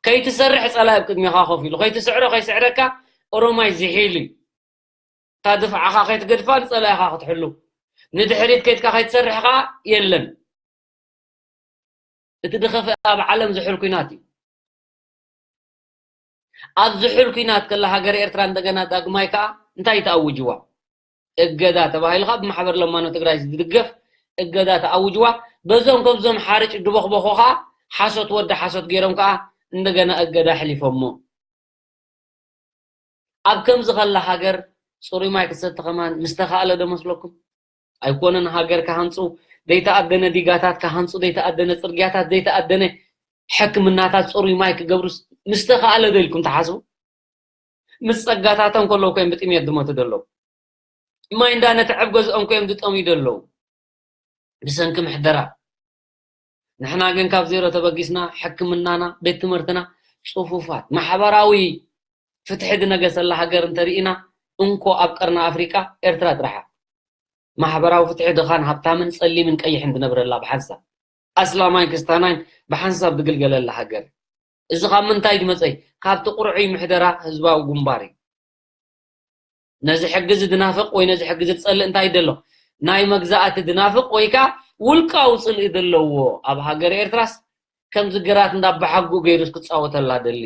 ከይትሰርሕ ጸላኢ ኣብ ቅድሜኻ ኮፍ ኢሉ። ከይትስዕሮ ከይስዕረካ ኦሮማይ ዝሒል እዩ። እታ ድፍዓኻ ከይትገድፋ ንጸላኢኻ ክትሕሉ። ንድሕሪት ከይድካ ከይትሰርሕ ከኣ የለን። እቲ ዝኸፍአ ኣብ ዓለም ዝሑል ኲናት እዩ። ኣብ ዝሑል ኲናት ከላ ሃገረ ኤርትራ እንደገና ዳግማይ ከኣ እንታይ ተኣውጅዋ? እገዳ ተባሂሉ ካብ ማሕበር ለማኖ ትግራይ ዝድገፍ እገዳ ተኣውጅዋ። በዞም ከምዞም ሓርጭ ድበኽበኹ ከኣ ሓሶት ወዲ ሓሶት ገይሮም ከኣ እንደገና እገዳ ኣሕሊፎሞ። ኣብ ከምዚ ከላ ሃገር ጽሩይ ማይ ክትሰቲ ከማን ምስ ተኻእለ ዶ መስለኩም? ኣይኮነን ሃገር ክሃንጹ፣ ዘይተኣደነ ዲጋታት ክሃንጹ፣ ዘይተኣደነ ጽርግያታት፣ ዘይተኣደነ ሕክምናታት፣ ጽሩይ ማይ ክገብሩስ ምስ ተኻእለ ዶ ኢልኩም ትሓስቡ? ምስ ጸጋታቶም ከለዉ እኮ እዮም ብጥሜት ዝሞቱ ዘለዉ። ማይ እንዳነትዐ ኣብ ገዝኦም እኮ እዮም ዝጠምዩ ዘለዉ። ብሰንኪ ምሕደራ። ንሕና ግን ካብ ዜሮ ተበጊስና፣ ሕክምናና፣ ቤት ትምህርትና ጽፉፋት፣ ማሕበራዊ ፍትሒ ዝነገሰላ ሃገር እንተርኢና፣ እንኮ ኣብ ቀርኒ ኣፍሪቃ ኤርትራ ጥራሓ። ማሕበራዊ ፍትሒ ድኻን ሃብታምን ጸሊምን ቀይሕን ዝነብረላ ብሓንሳብ፣ ኣስላማይን ክስታናይን ብሓንሳብ ዝግልገለላ ሃገር። እዚ ካብ ምንታይ ዝመጸ እዩ? ካብቲ ቁርዑይ ምሕደራ ህዝባዊ ግንባር እዩ። ነዚ ሕጊ እዚ ዝናፍቕ ወይ ነዚ ሕጊ እዚ ዝጸልእ እንታይ ደሎ? ናይ መግዛእቲ ዝናፍቕ ወይ ከኣ ውልቃዊ ጽልኢ ዘለዎ ኣብ ሃገር ኤርትራስ ከምዚ ግራት እንዳባሓጉ ገይሩስ ክጻወተላ ደሊ።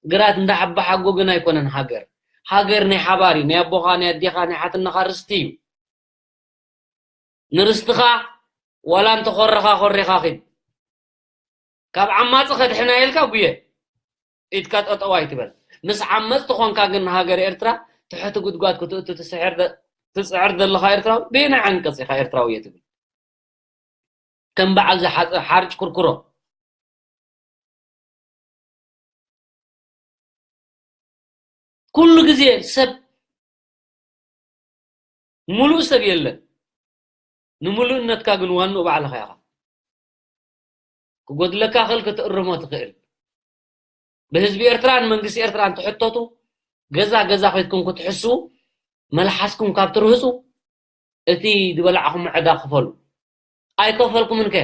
ግራት እንዳሓባሓጉ ግን ኣይኮነን ሃገር። ሃገር ናይ ሓባር እዩ። ናይ ኣቦኻ፣ ናይ ኣዴኻ፣ ናይ ሓትነኻ ርስቲ እዩ። ንርስትኻ ዋላ እንተኾረኻ ኮሪኻ ኺድ። ካብ ዓማጺ ከድሕና ኢልካ ጉየ። ኢድካ ጠጠው ኣይትበል። ምስ ዓመጽቲ ኾንካ ግን ንሃገር ኤርትራ ትሕቲ ጉድጓድ ክትእቱ ትስሕር ደ-፣ ትጽዕር ዘለኻ ኤርትራዊ፣ በየናይ ዓንቀጽ ኢኻ ኤርትራዊ እየ ትብል? ከም በዓል ዝሓጸ ሓርጭ ኩርኩሮ። ኩሉ ግዜ ሰብ፣ ምሉእ ሰብ የለን። ንምሉእነትካ ግን ዋንኡ ባዕልኻ ኢኻ። ክጎድለካ ክእል ክትእርሞ ትኽእል። ብህዝቢ ኤርትራን መንግስቲ ኤርትራን ትሕተቱ፣ ገዛ ገዛ ኸይድኩም ክትሕስዉ፣ መልሓስኩም ካብ ትርህጹ፣ እቲ ዝበላዕኹም ዕዳ ክፈሉ። ኣይከፈልኩምን ከ፣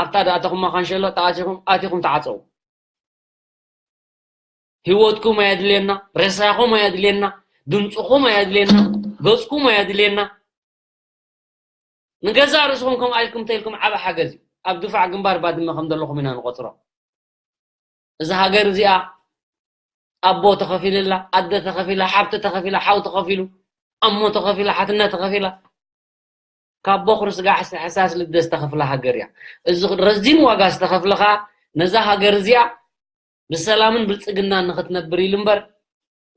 ኣብታ ዝኣተኹማ ካንሸሎ ተኣቲኹም፣ ኣቲኹም ተዓጸዉ። ህይወትኩም ኣየድልየና፣ ሬሳኹም ኣየድልየና፣ ድምፅኹም ኣየድልየና፣ ገፅኩም ኣየድልየና። ንገዛእ ርእስኹም ከምኣ ኢልኩም እንተኢልኩም ዓቢ ሓገዝ እዩ። ኣብ ድፋዕ ግንባር ባድመ ከም ዘለኹም ኢና ንቆፅሮ። እዛ ሃገር እዚኣ ኣቦ ተኸፊልላ፣ ኣደ ተኸፊላ፣ ሓብቲ ተኸፊላ፣ ሓው ተኸፊሉ፣ ኣሞ ተኸፊላ፣ ሓትነት ተኸፊላ፣ ካብ ቦኽሪ ስጋዕ እስከ ሕሳስ ልደት ዝተኸፍላ ሃገር እያ። እዚ ረዚን ዋጋ ዝተኸፍለ ኸኣ ነዛ ሃገር እዚኣ ብሰላምን ብልጽግናን ንኽትነብር ኢሉ እምበር፣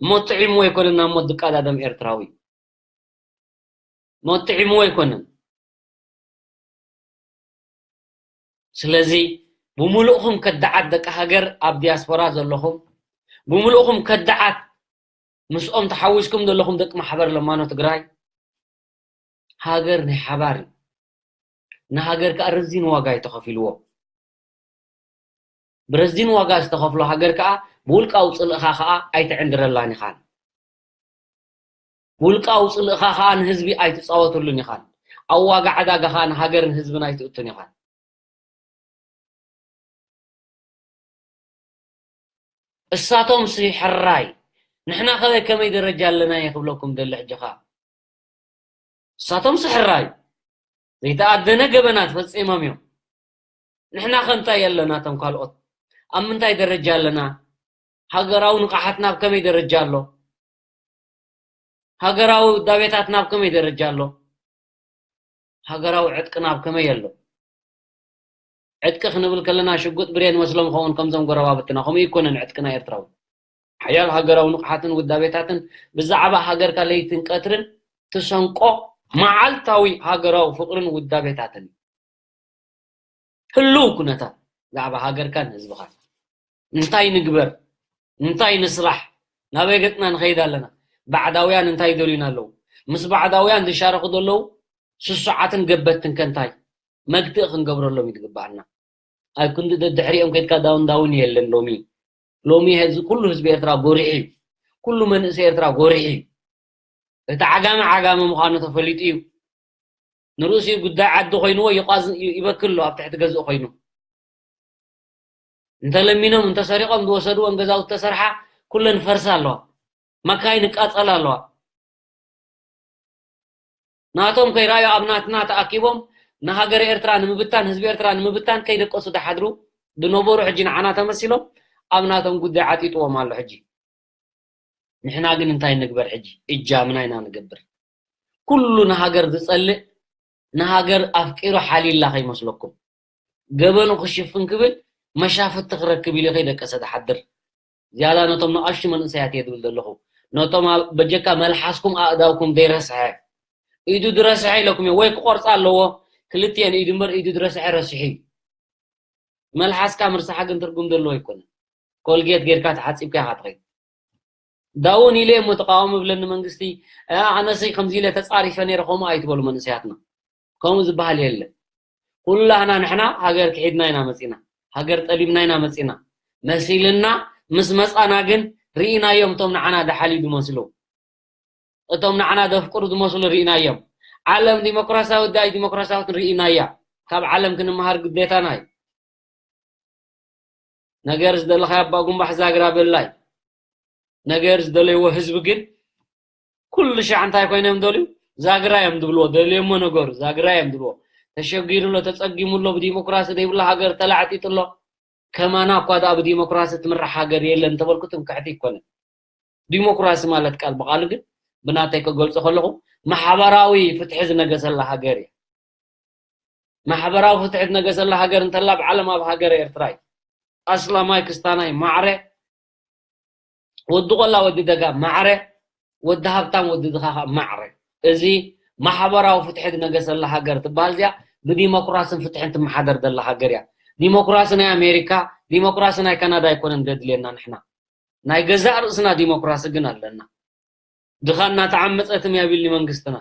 ሞት ጥዒምዎ ኣይኮነን ናብ ሞት ዝቀዳደም ኤርትራዊ። ሞት ጥዒምዎ ኣይኮነን። ስለዚ ብምሉእኹም ከዳዓት ደቂ ሃገር ኣብ ዲያስፖራ ዘለኹም፣ ብምሉእኹም ከዳዓት ምስኦም ተሓዊስኩም ዘለኹም ደቂ ማሕበር ለማኖ ትግራይ፣ ሃገር ናይ ሓባር እዩ። ንሃገር ከኣ ረዚን ዋጋ እዩ ተኸፊልዎ። ብረዚን ዋጋ ዝተኸፍሎ ሃገር ከኣ ብውልቃዊ ጽልእኻ ከኣ ኣይትዕንድረላን ኢኻን። ብውልቃዊ ጽልእኻ ከኣ ንህዝቢ ኣይትጻወተሉን ኢኻን። ኣብ ዋጋ ዕዳጋ ከኣ ንሃገርን ህዝብን ኣይትእቱን ኢኻን። እሳቶም ሲ ሕራይ፣ ንሕና ከ ከመይ ደረጃ ኣለና እየ ክብለኩም ደሊ ሕጂ ከኣ። እሳቶም ሲ ሕራይ፣ ዘይተኣደነ ገበናት ፈጺሞም እዮም። ንሕና ከ እንታይ ኣለና? እቶም ካልኦት ኣብ ምንታይ ደረጃ ኣለና? ሃገራዊ ንቕሓትና ኣብ ከመይ ደረጃ ኣሎ? ሃገራዊ ውዳቤታትና ኣብ ከመይ ደረጃ ኣሎ? ሃገራዊ ዕጥቅና ኣብ ከመይ ኣሎ? ዕጥቂ ክንብል ከለና ሽጉጥ ብሬን መስሎም ኸውን ከምዞም ጎረባብትና፣ ከምኡ ኣይኮነን ዕጥቅና ኤርትራዊ። ሓያል ሃገራዊ ንቕሓትን ውዳቤታትን ብዛዕባ ሃገርካ ለይትን ቀትርን ትሰንቆ መዓልታዊ ሃገራዊ ፍቕርን ውዳቤታትን። ህሉው ኩነታት ብዛዕባ ሃገርካን ህዝብኻን። እንታይ ንግበር? እንታይ ንስራሕ? ናበይ ገጽና ንኸይድ ኣለና? ባዕዳውያን እንታይ ይደልዩና ኣለዉ? ምስ ባዕዳውያን ዝሻረኹ ዘለዉ ስሱዓትን ገበትን ከ እንታይ መግትኢ ክንገብረሎም እዩ ዝግባኣና? ኣብ ክንዲ ደድሕሪኦም ከይድካ ዳውን ዳውን የለን ሎሚ። ሎሚ ህዝቢ፣ ኩሉ ህዝቢ ኤርትራ ጎሪሑ እዩ። ኩሉ መንእሰይ ኤርትራ ጎሪሑ እዩ። እቲ ዓጋመ ዓጋመ ምዃኑ ተፈሊጡ እዩ። ንርእሱ ጉዳይ ዓዲ ኮይንዎ ይቋዝ-፣ ይበክል ኣሎ ኣብ ትሕቲ ገዝኡ ኮይኑ። እንተለሚኖም፣ እንተሰሪቖም ዝወሰድወን ገዛውቲ ተሰርሓ፣ ኩለን ፈርሳ ኣለዋ። መካይን ይቃጸላ ኣለዋ። ናቶም ከይረኣዩ ኣብ ናትና ተኣኪቦም ንሃገረ ኤርትራ ንምብታን፣ ህዝቢ ኤርትራ ንምብታን ከይደቀሱ ዝሓድሩ ዝነበሩ ሕጂ ንዓና ተመሲሎም ኣብ ናቶም ጉዳይ ዓጢጥዎም ኣሎ ሕጂ። ንሕና ግን እንታይ ንግበር ሕጂ? እጃምና ኢና ንገብር። ኩሉ ንሃገር ዝጸልእ፣ ንሃገር ኣፍቂሩ ሓልይላ ከይመስለኩም። ገበኑ ክሽፍን ክብል መሻፍቲ ክረክብ ኢሉ ከይደቀሰ ዝሓድር። ዝያዳ ነቶም ንኣሽቱ መንእሰያት እየ ዝብል ዘለኹ። ነቶም ኣብ በጀካ መልሓስኩም ኣእዳውኩም ዘይረስሐ፣ ኢዱ ዝረስሐ ኢለኩም እየ። ወይ ክቆርጻ ኣለዎ፣ ክልቲኤን ኢዱ እምበር ኢዱ ዝረስሐ ረሲሑ እዩ። መልሓስካ ምርሳሕ ግን ትርጉም ዘለዎ ኣይኮነን። ኮልጌት ጌርካ ተሓጺብካ ኢኻ ትኸይድ። ዳውን ኢለ እሞ ተቃወሙ ይብለኒ መንግስቲ፣ እ፣ ኣነሲ ከምዚ ኢለ ተጻሪፈ ነይረ፣ ከምኡ ኣይትበሉ መንእሰያትና። ከምኡ ዝበሃል የለን። ኩላህና ንሕና ሃገር ክሒድና ኢና መፂና፣ ሃገር ጠሊብና ኢና መፂና። መሲልና ምስ መፃና ግን ርኢናዮም እቶም ንዓና ደሓሊ ዝመስሉ፣ እቶም ንዓና ዘፍቅሩ ዝመስሉ ርኢናዮም። ዓለም ዲሞክራሲያዊት ዳይ ዲሞክራሲያዊት ርኢናያ። ካብ ዓለም ክንመሃር ግዴታና እዩ። ነገር ዝደለኻዮ ኣባ ጉንባሕ ዛግራ በላይ። ነገር ዝደለይዎ ህዝቢ ግን ኩሉ ሻዕ እንታይ ኮይኖም ደልዩ? ዛግራ እዮም ዝብልዎ። ደልዮሞ ነገሩ ዛግራ እዮም ዝብልዎ። ተሸጊሩ ኣሎ፣ ተጸጊሙ ኣሎ፣ ብዲሞክራሲ ዘይብላ ሃገር ተላዕጢጡ ኣሎ። ከማና እኳ ደኣ ብዲሞክራሲ ትምራሕ ሃገር የለን እንተበልኩ ትምክሕቲ ይኮነ። ዲሞክራሲ ማለት ቃል ብቓሉ ግን ብናተይ ክገልጾ ከለኹ ማሕበራዊ ፍትሒ ዝነገሰላ ሃገር እያ። ማሕበራዊ ፍትሒ ዝነገሰላ ሃገር እንተላ ብዓለም ኣብ ሃገር ኤርትራ እዩ። ኣስላማይ ክስታናይ ማዕረ፣ ወዲ ቆላ ወዲ ደጋ ማዕረ፣ ወዲ ሃብታም ወዲ ድኻ ኸኣ ማዕረ። እዚ ማሕበራዊ ፍትሒ ዝነገሰላ ሃገር ትበሃል እዚኣ ብዲሞክራስን ፍትሕን ትመሓደር ዘላ ሃገር እያ። ዲሞክራሲ ናይ ኣሜሪካ፣ ዲሞክራሲ ናይ ካናዳ ኣይኮነን ዘድልየና ንሕና። ናይ ገዛእ ርእስና ዲሞክራሲ ግን ኣለና። ድኻ እናተዓመጸ ትም ኣይብልኒ መንግስትና።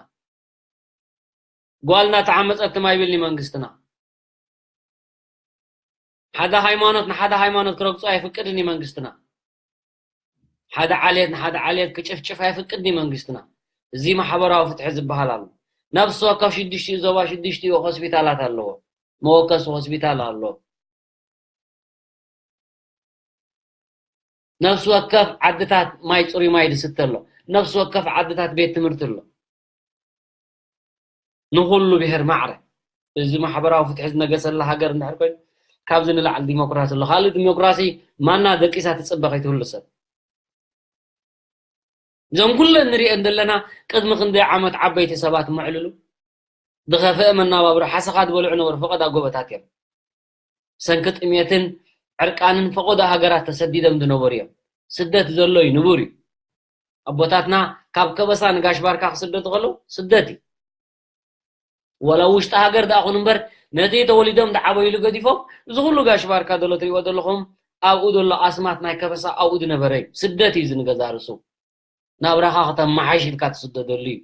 ጓል እናተዓመጸት ትም ኣይብልኒ መንግስትና። ሓደ ሃይማኖት ንሓደ ሃይማኖት ክረግጾ ኣይፍቅድን እዩ መንግስትና። ሓደ ዓሌት ንሓደ ዓሌት ክጭፍጭፍ ኣይፍቅድን እዩ መንግስትና። እዚ ማሕበራዊ ፍትሒ ዝበሃል ኣሎ። ነፍሲ ወከፍ ሽዱሽቲኡ ዞባ ሽዱሽቲኡ ሆስፒታላት ኣለዎ። መወከሲ ሆስፒታል ኣሎ። ነፍሲ ወከፍ ዓድታት ማይ፣ ጽሩይ ማይ ዝስተ ኣሎ። ነፍሲ ወከፍ ዓድታት ቤት ትምህርቲ ኣሎ። ንኹሉ ብሄር ማዕረ። እዚ ማሕበራዊ ፍትሒ ዝነገሰላ ሃገር እንድሕር ኮይኑ፣ ካብዚ ንላዕሊ ዲሞክራሲ ኣሎ። ካልእ ዲሞክራሲ ማና ደቂሳ ትጽበ ከይትህሉ ሰብ። እዞም ኩለን ንሪአን ዘለና ቅድሚ ክንደይ ዓመት ዓበይቲ ሰባት መዕልሉ፣ ዝኸፍአ መናባብሮ ሓሰኻ ዝበልዑ ነበሩ ፈቐዳ ጎበታት እዮም። ሰንኪ ጥሜትን ዕርቃንን ፈቐዶ ሃገራት ተሰዲዶም ዝነበሩ እዮም። ስደት ዘሎ እዩ፣ ንቡር እዩ። ኣቦታትና ካብ ከበሳ ንጋሽ ባርካ ክስደዱ ከለዉ ስደት እዩ። ወላ ውሽጢ ሃገር ደኣ ኹን እምበር፣ ነቲ ተወሊዶም ዝዓበይሉ ገዲፎም፣ እዚ ኩሉ ጋሽ ባርካ ዘሎ ትሪእዎ ዘለኹም፣ ኣብኡ ዘሎ ኣስማት ናይ ከበሳ ኣብኡ ዝነበረ እዩ። ስደት እዩ እዚ ንገዛእ ርእሱ። ናብራኻ ከተመሓይሽ ኢልካ ትስደደሉ እዩ።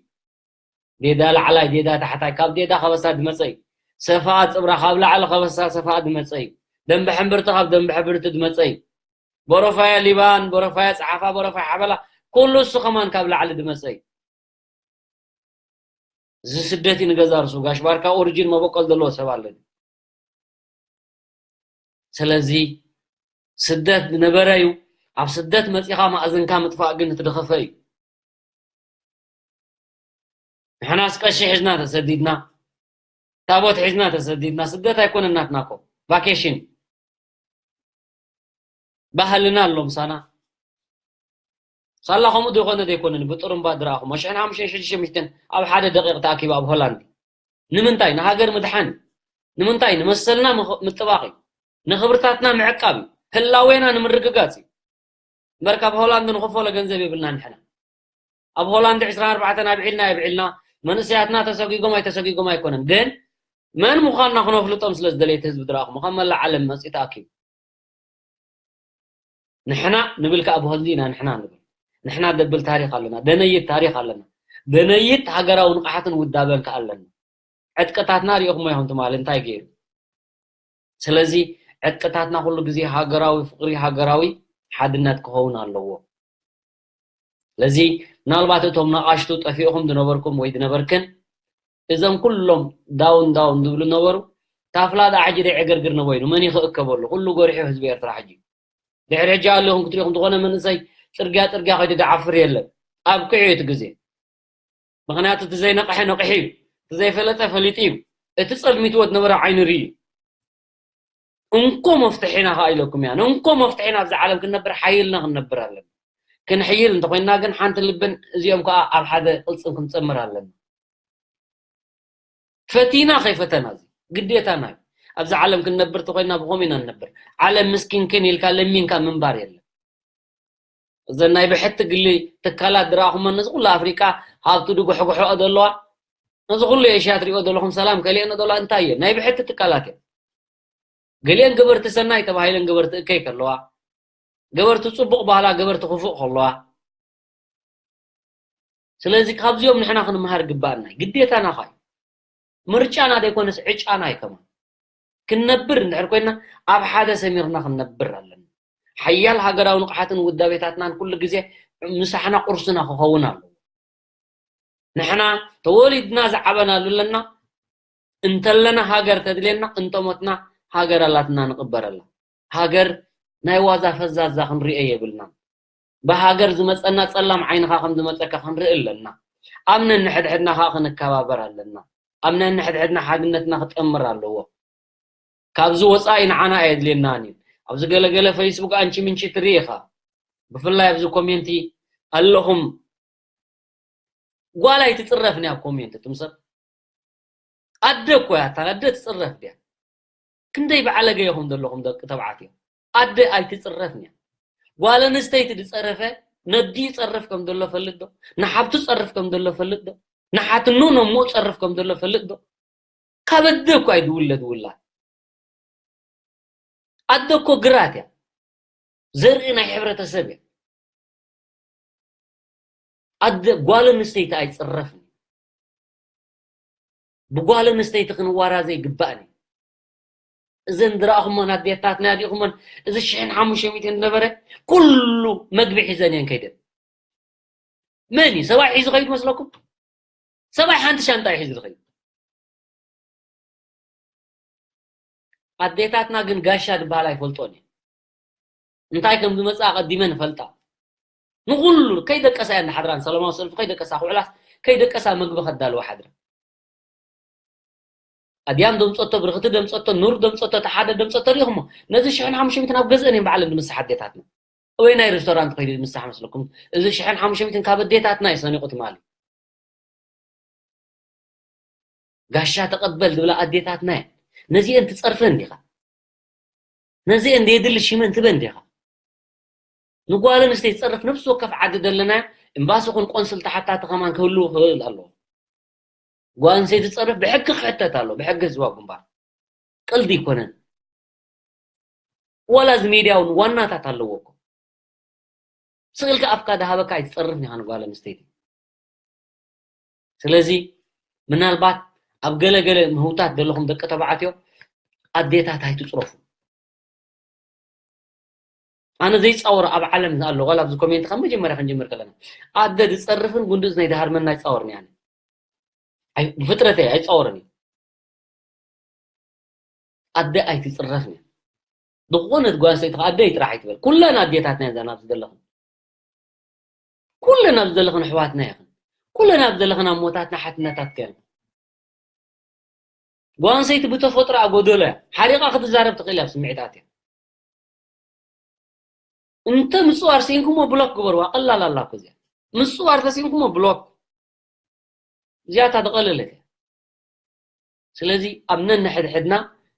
ዴዳ ላዕላይ፣ ዴዳ ታሕታይ፣ ካብ ዴዳ ከበሳ ዝመጸ እዩ። ሰፈኣ ጽብራ ካብ ላዕሊ ከበሳ ሰፈኣ ዝመጸ እዩ። ደንበ ሕምብርቲ ካብ ደንበ ሕምብርቲ ዝመጸ እዩ። ቦረፋያ ሊባን፣ ቦረፋያ ጸሓፋ፣ ቦረፋያ ሓበላ፣ ኩሉ እሱ ከማን ካብ ላዕሊ ዝመጸ እዩ። እዚ ስደት እዩ ንገዛ ርሱ። ጋሽ ባርካ ኦሪጂን መበቆል ዘለዎ ሰብ ኣለኒ። ስለዚ ስደት ዝነበረ እዩ። ኣብ ስደት መጺኻ ማእዝንካ ምጥፋእ ግን እቲ ዝኸፈ እዩ። ንሕናስ ቀሺ ሒዝና ተሰዲድና፣ ታቦት ሒዝና ተሰዲድና። ስደት ኣይኮነን ናትና እኮ፣ ቫኬሽን ባህልና ኣሎ ምሳና። ሳላ ከምኡ ዘይኮነ ዘይኮነን ብጥሩምባ ድረኣኹም። ሽሕን ሓሙሽተን ሽዱሽተ ሚእትን ኣብ ሓደ ደቂቕ ተኣኪቡ ኣብ ሆላንድ። ንምንታይ? ንሃገር ምድሓን እዩ። ንምንታይ? ንመሰልና ምኽ-፣ ምጥባቕ እዩ። ንኽብርታትና ምዕቃብ እዩ። ህላዌና ንምርግጋጽ እዩ። እምበር ካብ ሆላንድ ንኽፈሎ ገንዘብ የብልናን ንሕና። ኣብ ሆላንድ ዕስራን ኣርባዕተን ኣብዒልና የብዒልና፣ መንእሰያትና ተሰጒጎም ኣይተሰጒጎም ኣይኮነን። ግን መን ምዃንና ክነፍልጦም ስለ ዝደለየ እቲ ህዝቢ ድረኣኹም፣ ከም መላእ ዓለም መጺኡ ተኣኪቡ። ንሕና ንብል ከኣ ብሆልዚ ኢና ንሕና ንብል። ንሕና ደብል ታሪኽ ኣለና፣ ደነይት ታሪኽ ኣለና። ደነይት ሃገራዊ ንቕሓትን ውዳበን ከኣ ኣለና። ዕጥቅታትና ሪኢኹሞ ኢኹም ትማሊ እንታይ ገይሩ። ስለዚ ዕጥቅታትና ኩሉ ግዜ ሃገራዊ ፍቕሪ፣ ሃገራዊ ሓድነት ክኸውን ኣለዎ። ስለዚ ምናልባት እቶም ነቓሽቱ ጠፊእኹም ዝነበርኩም ወይ ዝነበርክን፣ እዞም ኩሎም ዳውን ዳውን ዝብሉ ነበሩ። ታፍላ ደኣ ሕጂ ደይ ዕግርግር ነበይኑ መን ይኽእከበሉ? ኩሉ ጎሪሑ ህዝቢ ኤርትራ ሕጂ። ድሕሪ ሕጂ ኣለኹም ክትሪኹም ዝኾነ መንእሰይ ጽርግያ ጽርግያ ከይዱ ዝዓፍር የለን። ኣብቂዑ እዩ እቲ ግዜ። ምኽንያቱ እቲ ዘይነቕሐ ነቒሑ እዩ። እቲ ዘይፈለጠ ፈሊጡ እዩ። እቲ ጸልሚትዎ ዝነበረ ዓይኑ ርኢ እዩ። እንኮ መፍትሒና ከኣ ኢለኩም እያ። እንኮ መፍትሒና ኣብዚ ዓለም ክንነብር ሓይልና ክንነብር ኣለና። ክንሕይል እንተኾይንና ግን ሓንቲ ልብን እዚኦም ከኣ ኣብ ሓደ ቅልጽም ክንጸምር ኣለና። ፈቲና ከይፈተና እዚ ግዴታና እዩ። ኣብዚ ዓለም ክንነብር ተኾይንና ብኸምኡ ኢና ንነብር። ዓለም ምስኪንክን ኢልካ ለሚንካ ምንባር የለን። እዘን ናይ ብሕቲ ግሊ ትካላት ድረኣኹመን ነዚ ኩሉ ኣፍሪቃ ሃብቱ ድጉሕጉሖኦ ዘለዋ፣ ነዚ ኩሉ ኤሽያ ትሪኦ ዘለኹም ሰላም ከሊአን ዘለዋ እንታይ እየን? ናይ ብሕቲ ትካላት እየን። ገሊአን ገበርቲ ሰናይ ተባሂለን ገበርቲ እከይ ከለዋ፣ ገበርቲ ጽቡቕ ባህላ ገበርቲ ክፉእ ከለዋ። ስለዚ ካብዚኦም ንሕና ክንመሃር ግባኣና እዩ። ግዴታና ኸኣ እዩ። ምርጫና ዘይኮነስ ዕጫና እዩ ከማን። ክንነብር እንድሕር ኮይና ኣብ ሓደ ሰሚርና ክንነብር ኣለና። ሓያል ሃገራዊ ንቕሓትን ውዳቤታትናን ኩሉ ግዜ ምሳሕና ቁርስና ክኸውን ኣለዎ። ንሕና ተወሊድና ዝዓበናሉ ኣለና። እንተለና ሃገር ተድልየና፣ እንተሞትና ሃገር ኣላትና ንቕበረላ። ሃገር ናይ ዋዛ ፈዛዛ ክንሪኦ የብልናን። ብሃገር ዝመጸና ጸላም ዓይንኻ ከም ዝመጸካ ክንርኢ ኣለና። ኣብ ነንሕድሕድና ከኣ ክንከባበር ኣለና። ኣብ ነንሕድሕድና ሓድነትና ክጠምር ኣለዎ። ካብዚ ወጻኢ ንዓና ኣየድልየናን እዩ። ኣብዚ ገለገለ ፌስቡክ ኣንቺ ምንቺ ትርኢ ኢኻ። ብፍላይ ኣብዚ ኮሜንቲ ኣለኹም። ጓል ኣይትጽረፍን እያ ኣብ ኮሜንት፣ እትም ሰብ። ኣደ እኮ እያ፣ እታ ኣደ ትጽረፍ ድያ? ክንደይ በዓለገ ኢኹም ዘለኹም ደቂ ተባዕትዮ። ኣደ ኣይትጽረፍን እያ። ጓል ኣንስተይቲ ዝጸረፈ ነዲኡ ጸርፍ ከም ዘሎ ፈልጥ ዶ? ንሓብቱ ጸርፍ ከም ዘሎ ፈልጥ ዶ? ንሓትኑ ነሞ ጸርፍ ከም ዘሎ ፈልጥ ዶ? ካብ ኣደ እኮ ኣይድውለድ ውላድ። ኣደ እኮ ግራት እያ። ዘርኢ ናይ ሕብረተሰብ እያ። ኣደ ጓል ኣንስተይቲ ኣይጽረፍን። ብጓል ኣንስተይቲ ክንዋራዘ ይግባእን እዩ። እዘን ዝረኣኹሞን ኣዴታትና ዲኹሞን፣ እዚ ሽሕን ሓሙሽተ ሚእትን ዝነበረ ኩሉ መግቢ ሒዘን እየን ከይደን። መን እዩ ሰብኣይ ሒዙ ከይዱ መስለኩም? ሰብኣይ ሓንቲ ሻንጣ እዩ ሒዙ ዝኸይድ። ኣዴታትና ግን ጋሻ ዝበሃል ኣይፈልጦን እየን። እንታይ ከም ዝመጽእ ኣቐዲመን ይፈልጣ። ንኹሉ ከይደቀሳ እየን ዝሓድራን ሰላማዊ ሰልፊ ከይደቀሳ ክውዕላስ ከይደቀሳ መግቢ ከዳልዋ ሓድራ። ኣድያም ደምጸቶ፣ ብርኽቲ ደምጸቶ፣ ኑር ደምጸቶ፣ ተሓደ ደምጸቶ ሪኢኹሞ። ነዚ ሽሕን ሓሙሽተ ሚእትን ኣብ ገዝአን እየን ባዕለን ዝምስሓ ኣዴታትና። ኣበይ ናይ ሬስቶራንት ከይዱ ዝምስሓ መስለኩም? እዚ ሽሕን ሓሙሽተ ሚእትን ካብ ኣዴታትና እዩ ሰኒቑ ትማሊ። ጋሻ ተቐበል ዝብላ ኣዴታትና እየን። ነዚአን ትጸርፈን ዲኻ? ነዚአን ዘየድሊ ሽመን ትበን ዲኻ? ንጓል ኣንስተይቲ ትጸርፍ ነፍሲ ወከፍ ዓዲ ዘለና ኤምባሲ ኹን ቆንስል ተሓታቲ ከማን ክህልው ክኽእል ኣለዎ። ጓል ኣንስተይቲ ትጸርፍ ብሕጊ ክሕተት ኣለዎ፣ ብሕጊ ህዝባዊ ግንባር። ቀልዲ ኣይኮነን። ዋላ እዚ ሚድያ እውን ዋናታት ኣለዎ እኮ። ስቕ ኢልካ ኣፍካ ዝሃበካ ኣይትጸርፍን ኢኻ ንጓል ኣንስተይቲ። ስለዚ ምናልባት ኣብ ገለ ገለ ምህውታት ዘለኹም ደቂ ተባዕትዮ ኣዴታት ኣይትጽረፉ። ኣነ ዘይጻወሮ ኣብ ዓለም ኣሎ፣ ዋላ ኣብዚ ኮሜንት ካብ መጀመርያ ክንጅምር ከለና፣ ኣደ ዝጸርፍን ጉንዲ እዝነይ ዝሃርመን ኣይጻወርን እየ ኣነ። ኣይ-፣ ብፍጥረተይ ኣይጻወርን እየ። ኣደ ኣይትጽረፍን እያ። ዝኾነት ጓል ኣንስተይቲ ከኣ ኣደይ ጥራሕ ኣይትበል። ኩለን ኣዴታትና እየን እዛ ናብዚ ዘለኽን። ኩለን ኣብዚ ዘለኽን ኣሕዋትና ኢኽን። ኩለን ኣብዚ ዘለኽን ኣሞታትና ሓትነታትካ ኢኽን። ጓል ኣንስተይቲ ብተፈጥሮኣ ጎደሎ እያ። ሓሪቓ ክትዛረብ ትኽእል እያ፣ ኣብ ስምዒታት እያ። እንተ ምጽዋር ስኢንኩሞ ብሎክ ግበርዋ፣ ቀላል ኣላ እኮ እዚኣ። ምጽዋር ተስኢንኩሞ ብሎክ። እዚኣ እታ ዝቐለለት እያ። ስለዚ ኣብ ነንሕድሕድና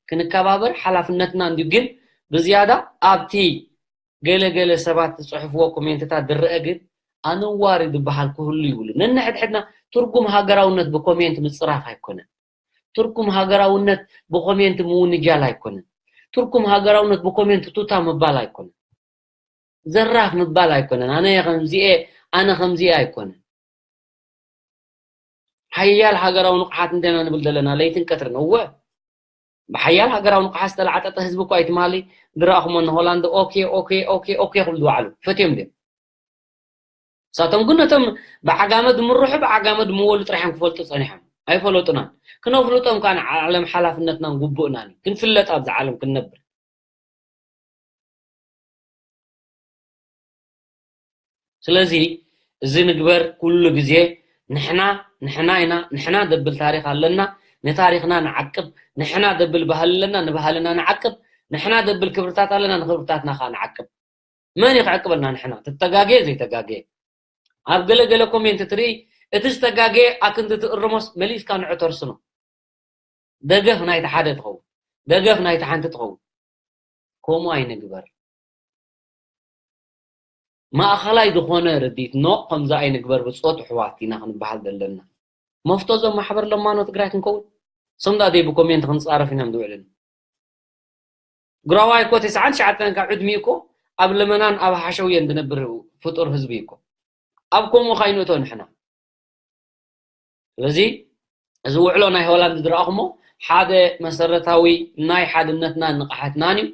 ክንከባበር ሓላፍነትና እንድዩ። ግን ብዝያዳ ኣብቲ ገለ ገለ ሰባት ዝጽሕፍዎ ኮሜንትታት ዝረአ ግን ኣነዋሪ ዝበሃል ክህሉ ይብሉ። ነንሕድሕድና ትርጉም ሃገራውነት ብኮሜንት ምጽራፍ ኣይኮነን። ትርጉም ሃገራውነት ብኮሜንት ምውንጃል ኣይኮነን። ትርጉም ሃገራውነት ብኮሜንት ቱታ ምባል ኣይኮነን። ዘራፍ ምባል ኣይኮነን። ኣነ ከምዚ እየ፣ ኣነ ከምዚ እየ ኣይኮነን። ሓያል ሃገራዊ ንቕሓት እንዲና ንብል ዘለና ለይትን ቀትርን። እወ፣ ብሓያል ሃገራዊ ንቕሓት ዝተለዓጠጠ ህዝቢ እኳ እዩ ትማሊ ዝረኣኹሞ ንሆላንድ ኦኬ፣ ኦኬ፣ ኦኬ፣ ኦኬ ክብሉ ዝወዓሉ። ፈትዮም ድዮም? ንሳቶም ግን ነቶም ብዓጋመ ዝምርሑ፣ ብዓጋመ ዝምወሉ ጥራሕ እዮም ክፈልጡ ጸኒሖም። ኣይፈለጡናን። ክነፍልጦም ከኣ ንዓለም ሓላፍነትናን ግቡእናን እዩ። ክንፍለጥ ኣብዛ ዓለም ክንነብር። ስለዚ እዚ ንግበር ኩሉ ግዜ ንሕና፣ ንሕና ኢና፣ ንሕና ዘብል ታሪኽ ኣለና፣ ንታሪኽና ንዓቅብ፣ ንሕና ዘብል ባህሊ ኣለና፣ ንባህልና ንዓቅብ፣ ንሕና ዘብል ክብርታት ኣለና፣ ንክብርታትና ከኣ ንዓቅብ። መን እዩ ክዕቅበልና ንሕና? ትተጋገየ ዘይተጋገየ። ኣብ ገለ ገለ ኮሜንት ትርኢ፣ እቲ ዝተጋገየ ኣክንዲ ትእርሞስ መሊስካ ንዑ ተርስኖ። ደገፍ ናይቲ ሓደ ትኸውን። ደገፍ ናይቲ ሓንቲ ትኸውን። ከምኡ ኣይንግበር። ማእኸላይ ዝኾነ ርድኢት፣ ኖ፣ ከምዚ ኣይንግበር፣ ብጾት ኣሕዋት ኢና ክንበሃል ዘለና። መፍቶ እዞም ማሕበር ለማኖ ትግራይ ክንከውን? እሶም ደኣ ደይ ብኮሜንት ክንጻረፍ ኢና ዝውዕልን። ግራዋይ እኮ ተስዓን ትሽዓተን ካብ ዕድሚኡ እኮ ኣብ ለመናን ኣብ ሓሸውየን ዝነብር ፍጡር ህዝቢ እዩ እኮ። ኣብ ከምኡ ካይንእቶ ንሕና። ስለዚ እዚ ውዕሎ ናይ ሆላንድ ዝረኣኹሞ ሓደ መሰረታዊ ናይ ሓድነትናን ንቕሓትናን እዩ።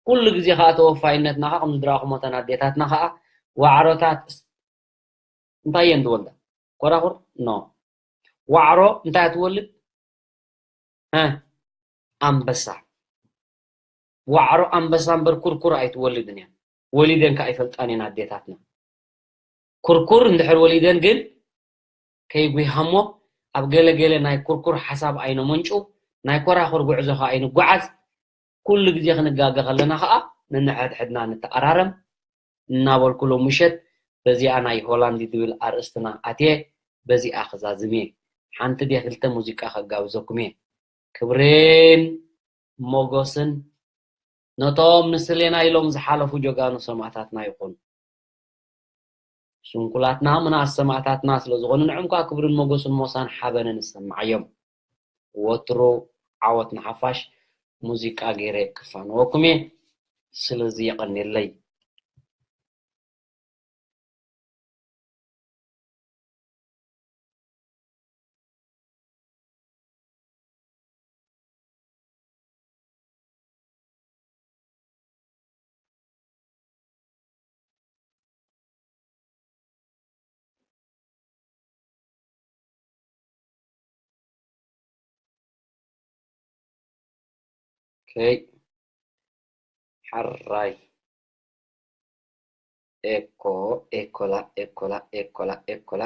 ኩሉ ግዜ ከዓ ተወፋይነትና ከዓ ከም ዝረኣኹሞ እተን ኣዴታትና ከዓ ዋዕሮታት እንታይ እየን ዝወልዳ? ኮራኹር? ኖ። ዋዕሮ እንታይ እያ ትወልድ? እ፣ ኣንበሳ። ዋዕሮ ኣንበሳ እምበር ኩርኩር ኣይትወልድን እያ። ወሊደን ከዓ ኣይፈልጣን እየን ኣዴታትና። ኩርኩር እንድሕር ወሊደን ግን ከይጉሃሞ ኣብ ገለ ገለ ናይ ኩርኩር ሓሳብ ኣይነመንጩ፣ ናይ ኮራኹር ጉዕዞ ከዓ ኣይንጓዓዝ። ኩሉ ግዜ ክንጋገ ከለና ከዓ ንንሕድሕድና ንተኣራረም እናበልኩ ሎም ምሸት በዚኣ ናይ ሆላንድ ትብል ኣርእስትና ኣትየ በዚኣ ክዛዝም እየ። ሓንቲ ድየ ክልተ ሙዚቃ ከጋብዘኩም እየ። ክብርን ሞጎስን ነቶም ንስሌና ኢሎም ዝሓለፉ ጀጋኑ ሰማእታትና ይኹን። ስንኩላትና ምናስ ሰማእታትና ስለ ዝኾኑ ንዕም ከዓ ክብርን ሞጎስን ሞሳን ሓበንን ይሰማዓዮም። ወትሩ ዓወት ንሓፋሽ። ሙዚቃ ገይረ ክፋነወኩም እየ። ስለዚ የቐንየለይ። ኦኬ። ሕራይ። ኤኮ፣ ኤኮላ፣ ኤኮላ፣ ኤኮላ፣ ኤኮላ፣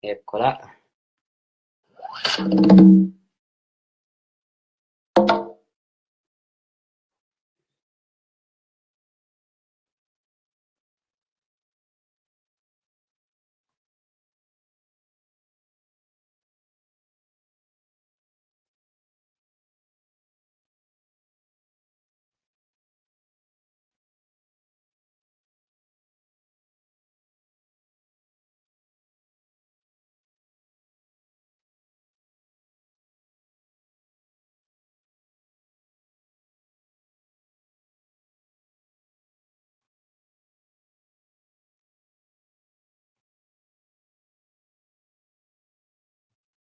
ኤኮላ።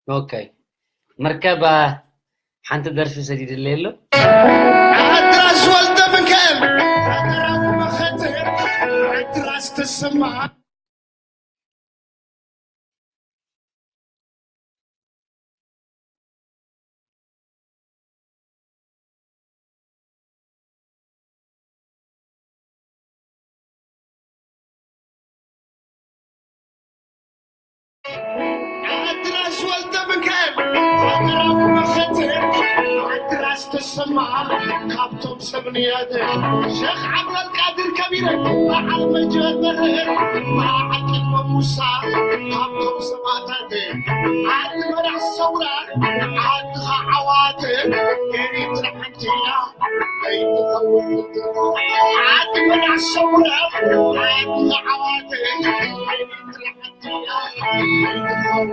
ኦኬ። መርከብ፣ አ፣ ሓንቲ ደርፊ ሰዲድለይ ኣሎ። ዓድራስ ወልደ ሚካኤል፣ ሃገራዊ መኸተ፣ ዓድራስ ተሰማ። ዓድራስ ወልደ ሚካኤል፣ ሃገራዊ መኸተ፣ ዓድራስ ተሰማ፣ ካብቶም ሰብ ንያደ፣ ሸኽ ዓብደልቃድር ከቢረ፣ በዓል መጀመር፣ በዓል ቅድመ ሙሳ፣ ካብቶም ሰማእታት፣ ዓዲ መራሕ ሰውራ፣ ዓድኻ ዓዋተ፣ ኤሪትራ ሓንቲ እያ፣ ኣይትኸውን። ዓዲ መራሕ ሰውራ፣ ዓድኻ ዓዋተ፣ ኤሪትራ ሓንቲ እያ፣ ኣይትኸውን።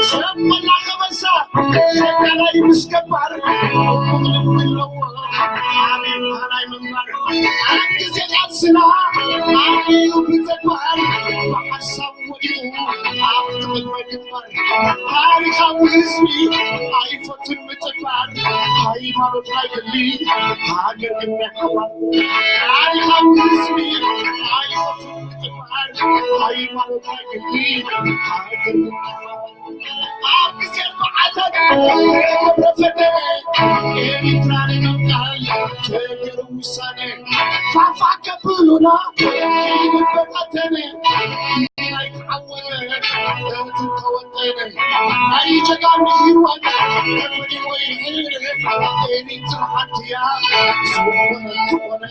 ሰብ መላ ከበሳ፣ ሸቃላይ ምስ ገባር፣ ሕቡቕ ልቢ ኣለዎ፣ ሓቢርካ ናይ ምንባር። ኣብ ግዜ ቃልስና፣ ኣቢሉ ብተግባር፣ ብሓሳብ ወዲቑ፣ ኣብቲ ቅድመ ግንባር። ታሪኻዊ ህዝቢ፣ ኣይፈቱን ምጥባር፣ ሃይማኖት ኣይደሊ፣ ሃገር ግን ናይ ሓባር። ታሪኻዊ ህዝቢ፣ ኣይፈቱን ምጥባር፣ ሃይማኖት ኣይደሊ፣ ሃገር ግን ናይ ሓባር። ኣብ ግዜ መዓታት ገብረ ፈተነ፣ ኤሪትራ ንምምቃል ተገይሩ ውሳነ። ፋፋ ከብሉና፣ ይበታተነ፣ ኣይተዓወተ፣ እቲ ተወጠነ። ናይ ጀጋኑ ህይወት ተፈዲዎ ይሕልፍ፣ ኤሪትራ ሓንቲ እያ፣ ዝኾነ ዝኾነ።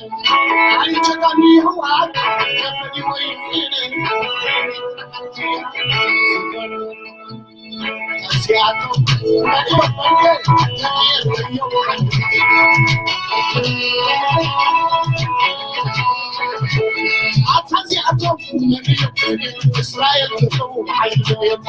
ናይ ጀጋኑ ህይወት ተፈዲዎ ይሕልፍ፣ ኤሪትራ ሓንቲ እያ፣ ዝኾነ። እዚኣቶም መሪኦም መንገድ ተቐየርክዮ። ኣታ እዚኣቶም መሪኦም መንገድ እስራኤል ክህቡ ሓይሎም።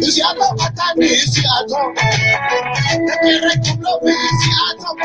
እዚኣቶም ኣታኒ እዚኣቶም ነቢረኩምሎም እዚኣቶም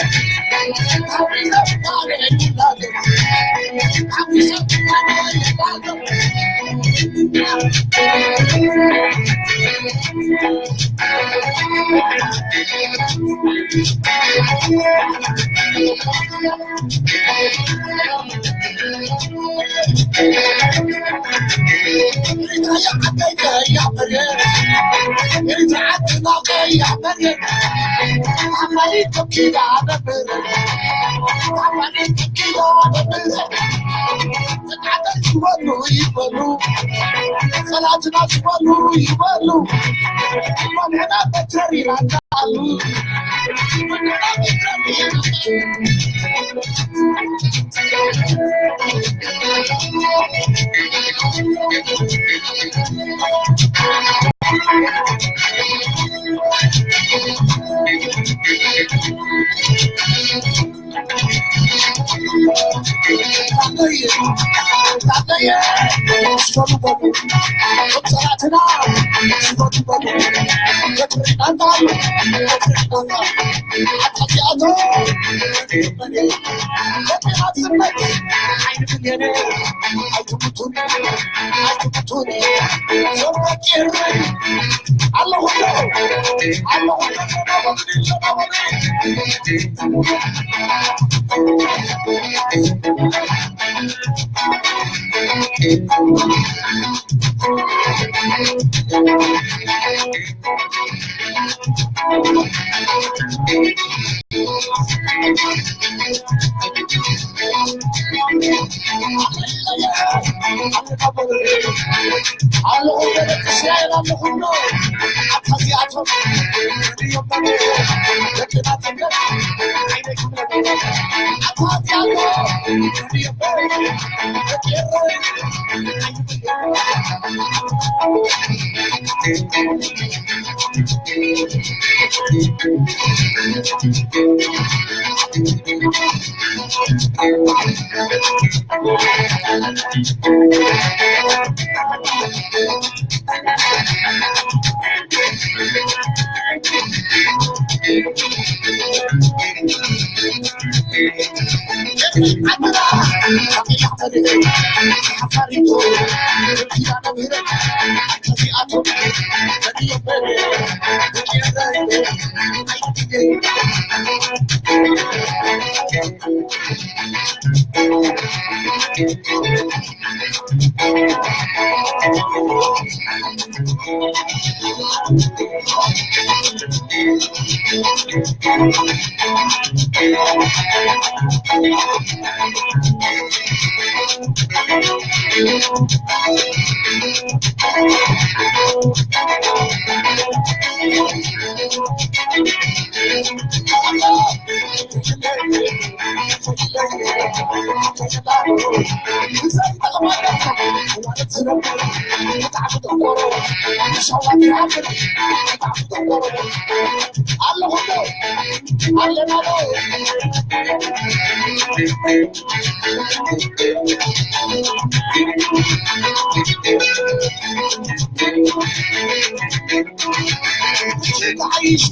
تعيش،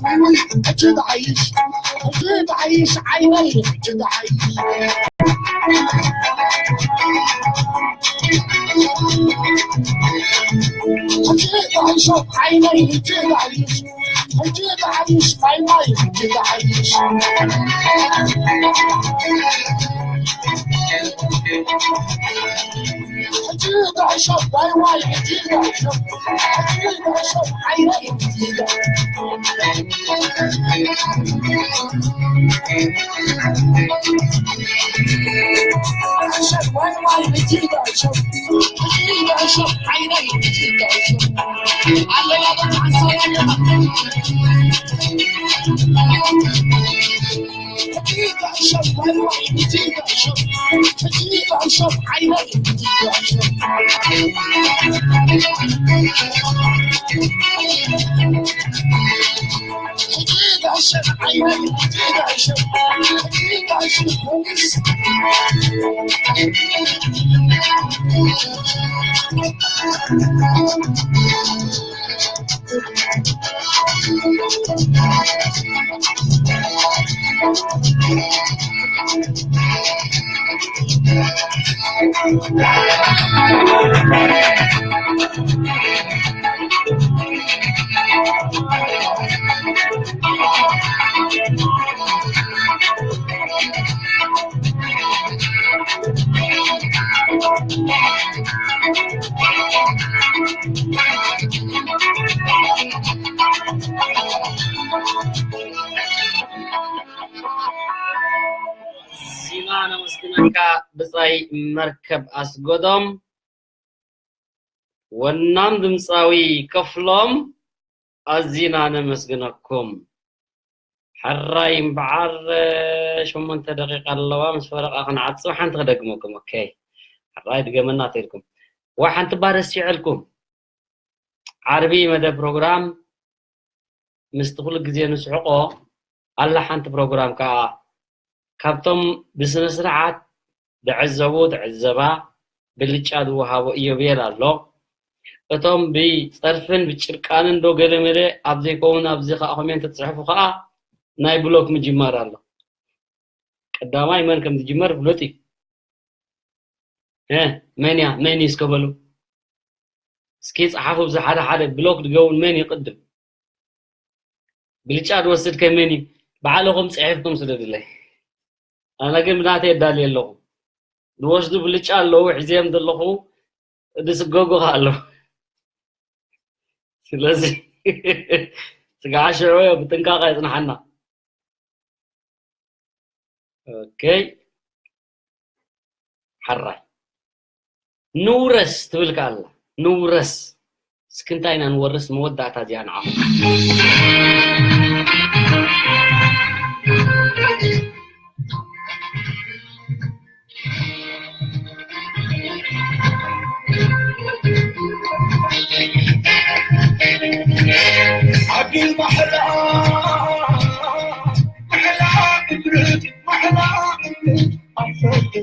تعيش، تعيش عيني، تعيش. تعيش عيني، تعيش. تعيش عيني، تعيش. تعيش باي واي، تعيش. تعيش عيني، تعيش. ኣዚና ነመስግነካ ብጻይ መርከብ ኣስጎዶም። ወናም ድምጻዊ ከፍሎም ኣዚና ነመስግነኩም። ሕራይ እምበዓር ሸሞንተ ደቂቃ ኣለዋ፣ ምስ ፈረቓ ክንዓጽብ ሓንቲ ክደግመኩም። ኦኬ፣ ሕራይ ድገመና ተልኩም ዋ ሓንቲ ባረስ ይዕልኩም። ዓርቢ መደብ ፕሮግራም ምስቲ ኩሉ ግዜ ንስሕቆ ኣላ ሓንቲ ፕሮግራም ከኣ ካብቶም ብስነ ስርዓት ዝዕዘቡ ትዕዘባ ብልጫ ዝወሃቦ ኢዮቤል ኣሎ። እቶም ብጸርፍን ብጭርቃንን ዶ ገለ መለ ኣብ ዘይከውን ኣብዚ ከኣ ኮሜንት ትጽሕፉ ከኣ ናይ ብሎክ ምጅማር ኣሎ። ቀዳማይ መን ከም ዝጅመር ፍሉጥ እዩ። እ፣ መን እያ? መን እዩ እስከ በሉ። እስኪ ጸሓፉ ብዚ ሓደ ሓደ ብሎክ ድገውን መን ይቕድም? ብልጫ ዝወስድ ከ መን እዩ? ባዕልኹም ጽሒፍኩም ስደዱለይ። ኣነ ግን ብናተይ የዳልየ ኣለኹ። ዝወስዱ ብልጫ ኣለዉ፣ ሒዘዮም ዘለኹ ድስገጉ ከኣ ኣለዉ። ስለዚ ስጋዕ ሽዑ ብጥንቃቐ የጽንሓና። ኦኬ። ሕራይ። ንውረስ ትብል ከኣ ኣላ። ንውረስ። እስኪ እንታይ ኢና ንወርስ መወዳእታ እዚኣ ንዓኹም። ዓዲ ማሕላ፣ ማሕላ እምነት፣ ማሕላ እምነት፣ ኣንፈት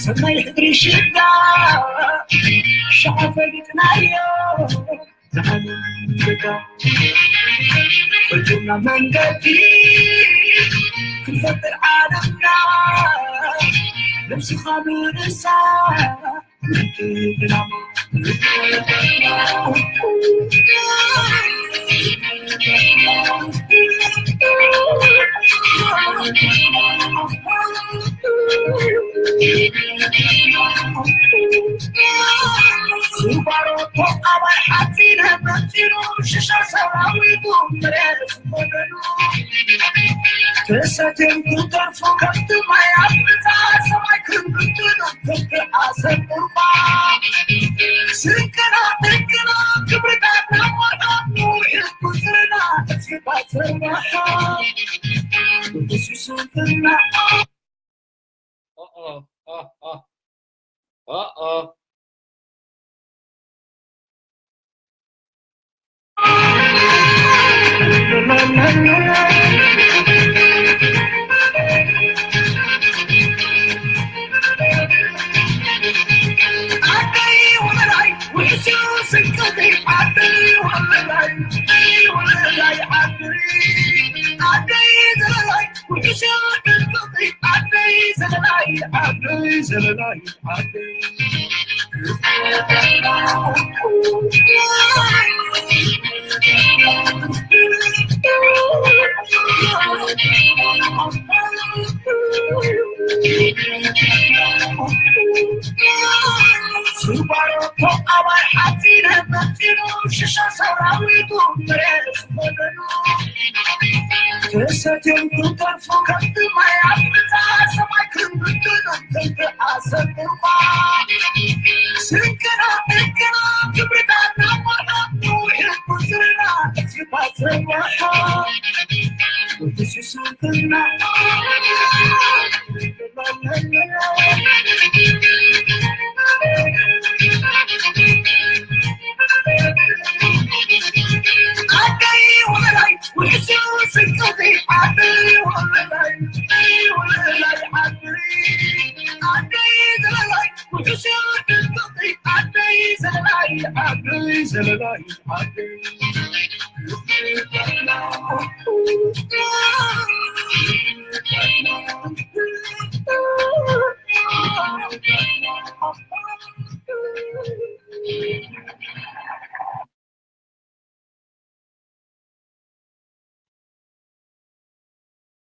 ሰናይ ሕድሪ ሽዳ ሻዕ ፈሊጥናዮ። ፈትና መንገዲ ክንፈጥር ዓለምና ነብስኻ ምንሳ ዓደይ ዘለላይ ዓደይ። ስባሮ ኣባይ ሓፂነ መፂኑ ሽሻ ሰራዊቱ ምሬስ ወገኑ ተሰትዮም ክንተርፉ ከብቲ ማይ ኣፍልታ ሰማይ ክንብትኖም ክንተኣሰብማ ስንቅና ምንቅና ክብርታና መርሃ ንውሕድ ቁፅርና ስባት ሰማሓ ወትሽሱ